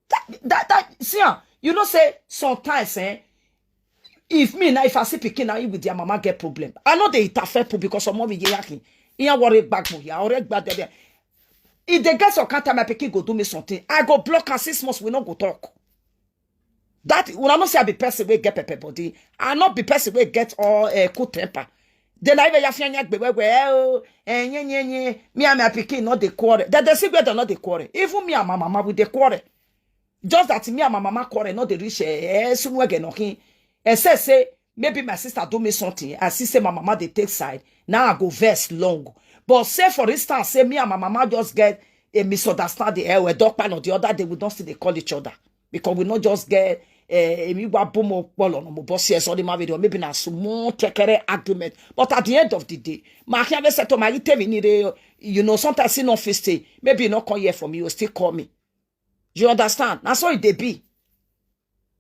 That, that, that, see, ah, you know, say sometimes, eh, if me now, if I see pikin now, with their mama get problem. I know they interfere people because of mommy yakin. Iya worry back mo ya, ore gba dede. If they get some kind time, my pikin go do me something. I go block her six months, we no go talk. That, when I no say I be person wey get pepper body, I no be person wey get all, eh, cool temper. Then I even ya fianya gbe we, we, eh, oh, eh, nye, nye, nye. Me and my pikin no dey quarrel. Then they see where they no dey quarrel. Even me and my mama, we dey quarrel. Just that me and my mama quarrel, no dey reach, eh, eh, somewhere get knocking. Eh, say, say, maybe my sister do me something. I see say my mama dey take side. Now I go vex long. But say, for instance, say me and my mama just get a misunderstanding. Eh, we dog pan on the other day, we don't still dey call each other. Because we not just get, eh, emi wa bomo polo no mo boss here, sorry, my video. Maybe na small kekere argument. But at the end of the day, my can be said to my tell me, you know, sometimes he no fit stay. Maybe you not come here for me, you still call me. You understand? Na so e dey be.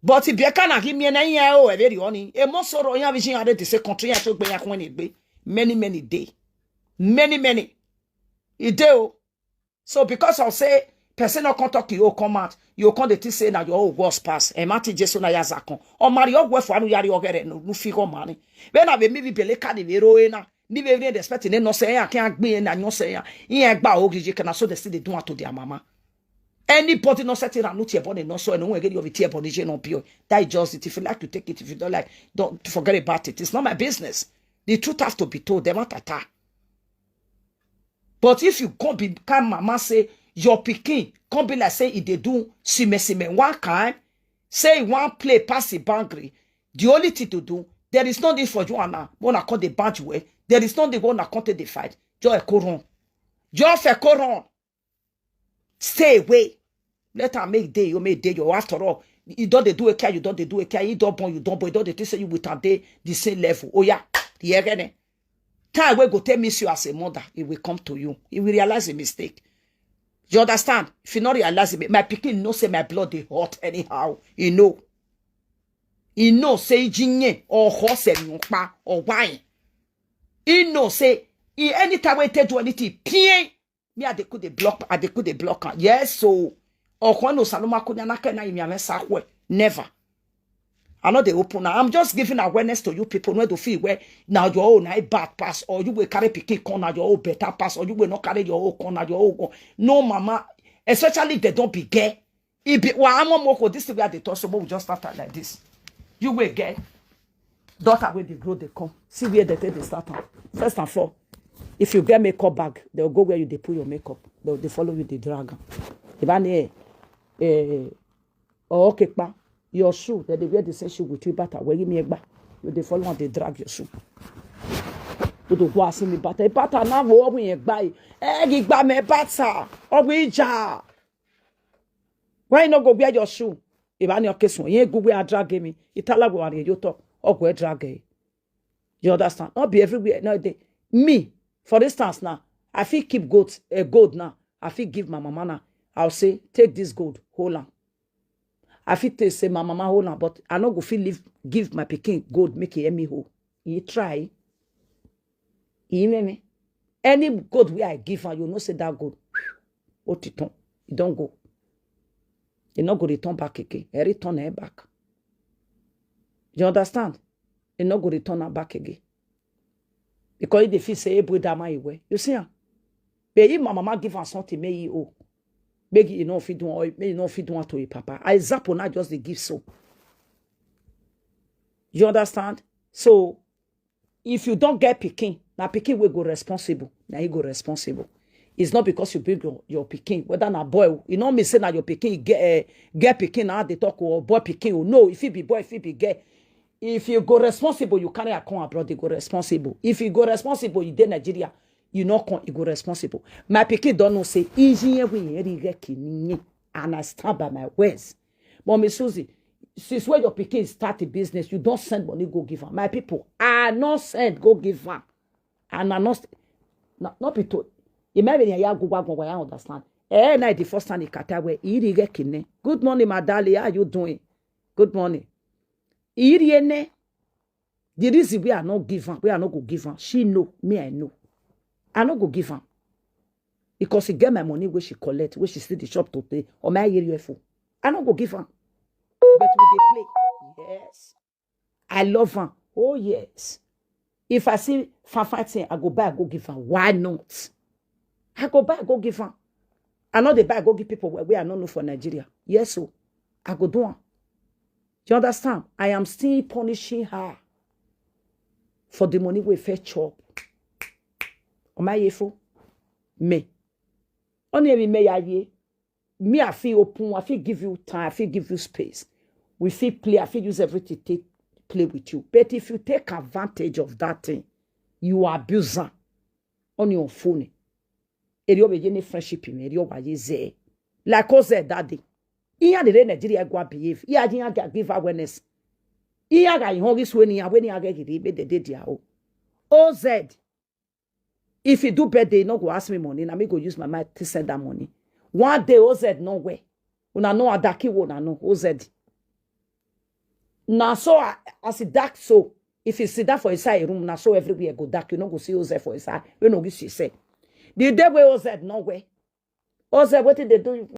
But if you can give me an eye, oh, a very honey, a more sorrow, you have vision already say country, I took by a coin. Many, many day. Many, many. E dey o. So because of say, person no come talk, you come out, you come dey think say na your own worse pass. E ma ti Jesu na ya zakon. O mari o gwe fu anu yari o gere no, no fi go mani. When I be me be bele ka dey be ro e na, ni be really respect ne no say ya, can gbe na no say ya. Iye gba o gije kana so they still dey do am to their mama. Anybody no set it and no tear body no so, and no get your tear body, je no pure. That is just it. If you like, you take it. If you don't like, don't forget about it. It's not my business. The truth has to be told. Dem atata. But if you come become mama say your pikin, come be like say e dey do sime sime one kind, say e wan play pass the boundary, the only thing to do, there is no need for you and now. When I call the boundary way, there is no need when I come take the fight. Just go run. Just go run. Stay away. Let am make day, you make day, you after all. You don't dey do a care, you don't dey do a care, you don't born, you don't born, you don't dey think say you with am dey the same level. Oh yeah, the egene. Time wey go take miss you as a mother, it will come to you. You will realize a mistake. You understand? If you not realize it, my pikin know say my blood dey hot anyhow. You know. You know say jinye or horse and pa or wine. You know say he anytime we take do anything, pien. Me I dey could dey block, I dey could dey block am. Yes, so or no saloma kunya na kena imi ame sakwe. Never. I no dey open now. I'm just giving awareness to you people wey dey feel where na your own na bad pass, or you wey carry pikin come na your own better pass, or you wey no carry your own come na your own. No, mama, especially if they don't be gay. It be wa amo moko this thing wey I dey talk so, but we just start am like this. You wey get daughter wey dey grow dey come. See where they take dey start am. First and foremost, if you get makeup bag, they'll go where you dey put your makeup. They'll dey follow you, dey drag am. If I need eh, or okay, pa, your shoe, that they wear the same shoe with you, bata, where you me egba. You dey follow and they drag your shoe. To the go see me bata, bata na wo ogun egba. Eh, egba me bata. Ogun ija. Why you no go wear your shoe? If I need your case one, you go wear drag me. Itala go and you talk. Or go drag eh. You understand? Not be everywhere. No, they, me, for instance, now, I fit keep gold, uh, gold now. I fit give my mama now. I'll say, take this gold, hold on. I fit take say my mama hold on, but I no go fit leave, give my pikin gold, make e me hold. He try. He me me. Any gold where I give her, you know say that gold. What it on? It don't go. It not go return back again. It return it back. You understand? It not go return am back again. Because if they feel say, hey, boy, that man, you see am. But if my mama give her something, may he owe. Make you know if you do, or may you know if you do to your papa. I example now just the give so. You understand? So if you don't get pikin, now pikin will go responsible. Now he go responsible. It's not because you bring your, your pikin, whether na boy, you know me say na your pikin get uh, get pikin now they talk or boy pikin. Oh, no, if he be boy, if he be girl, if you go responsible, you carry a come abroad, they go responsible. If you go responsible, you dey Nigeria, you no come, you go responsible. My pikin don't know say easy we and I stand by my words. Mommy Susie, since when your pikin start a business, you don't send money go give her. My people, I not send go give her. And I not not, not be told. It might be ya go back go I understand. Eh, na the first time he kata where he get kidney. Good morning, my darling. How you doing? Good morning. Iriene. The reason we are not given, we are not go given. She know, me I know. I not go given. Because he get my money where she collect, where she see the shop to pay, or my area for. I not go given. But we dey play. Yes. I love her. Oh yes. If I see fine fine thing, I go buy, I go give her. Why not? I go buy, I go give her. I know they buy, I go give people where, where I don't know for Nigeria. Yes, so I go do one. Do you understand? I am still punishing her for the money we fetch up. Am I for me? Only me me ya ye. Me, I feel open, I feel give you time, I feel give you space. We feel play, I feel use everything take play with you. But if you take advantage of that thing, you are abuser on your phone. Eri obe ye ni friendship me, eri oba ye ze. Like Oz that day. Iya the Nigeria go behave. Iya the give awareness. Iya ga ihon this when ya when ya get the be the day dia o. Oz. If you do birthday, you no go ask me money. Now me go use my mind to send that money. One day, Oz no way. Una know Adaki wo na no Oz. Now so I, I see dark so. If you sit down for inside a room, now so everywhere go dark. You no go see Oz for inside. You no go see say. The day where Oz no way. Oz, what did they do?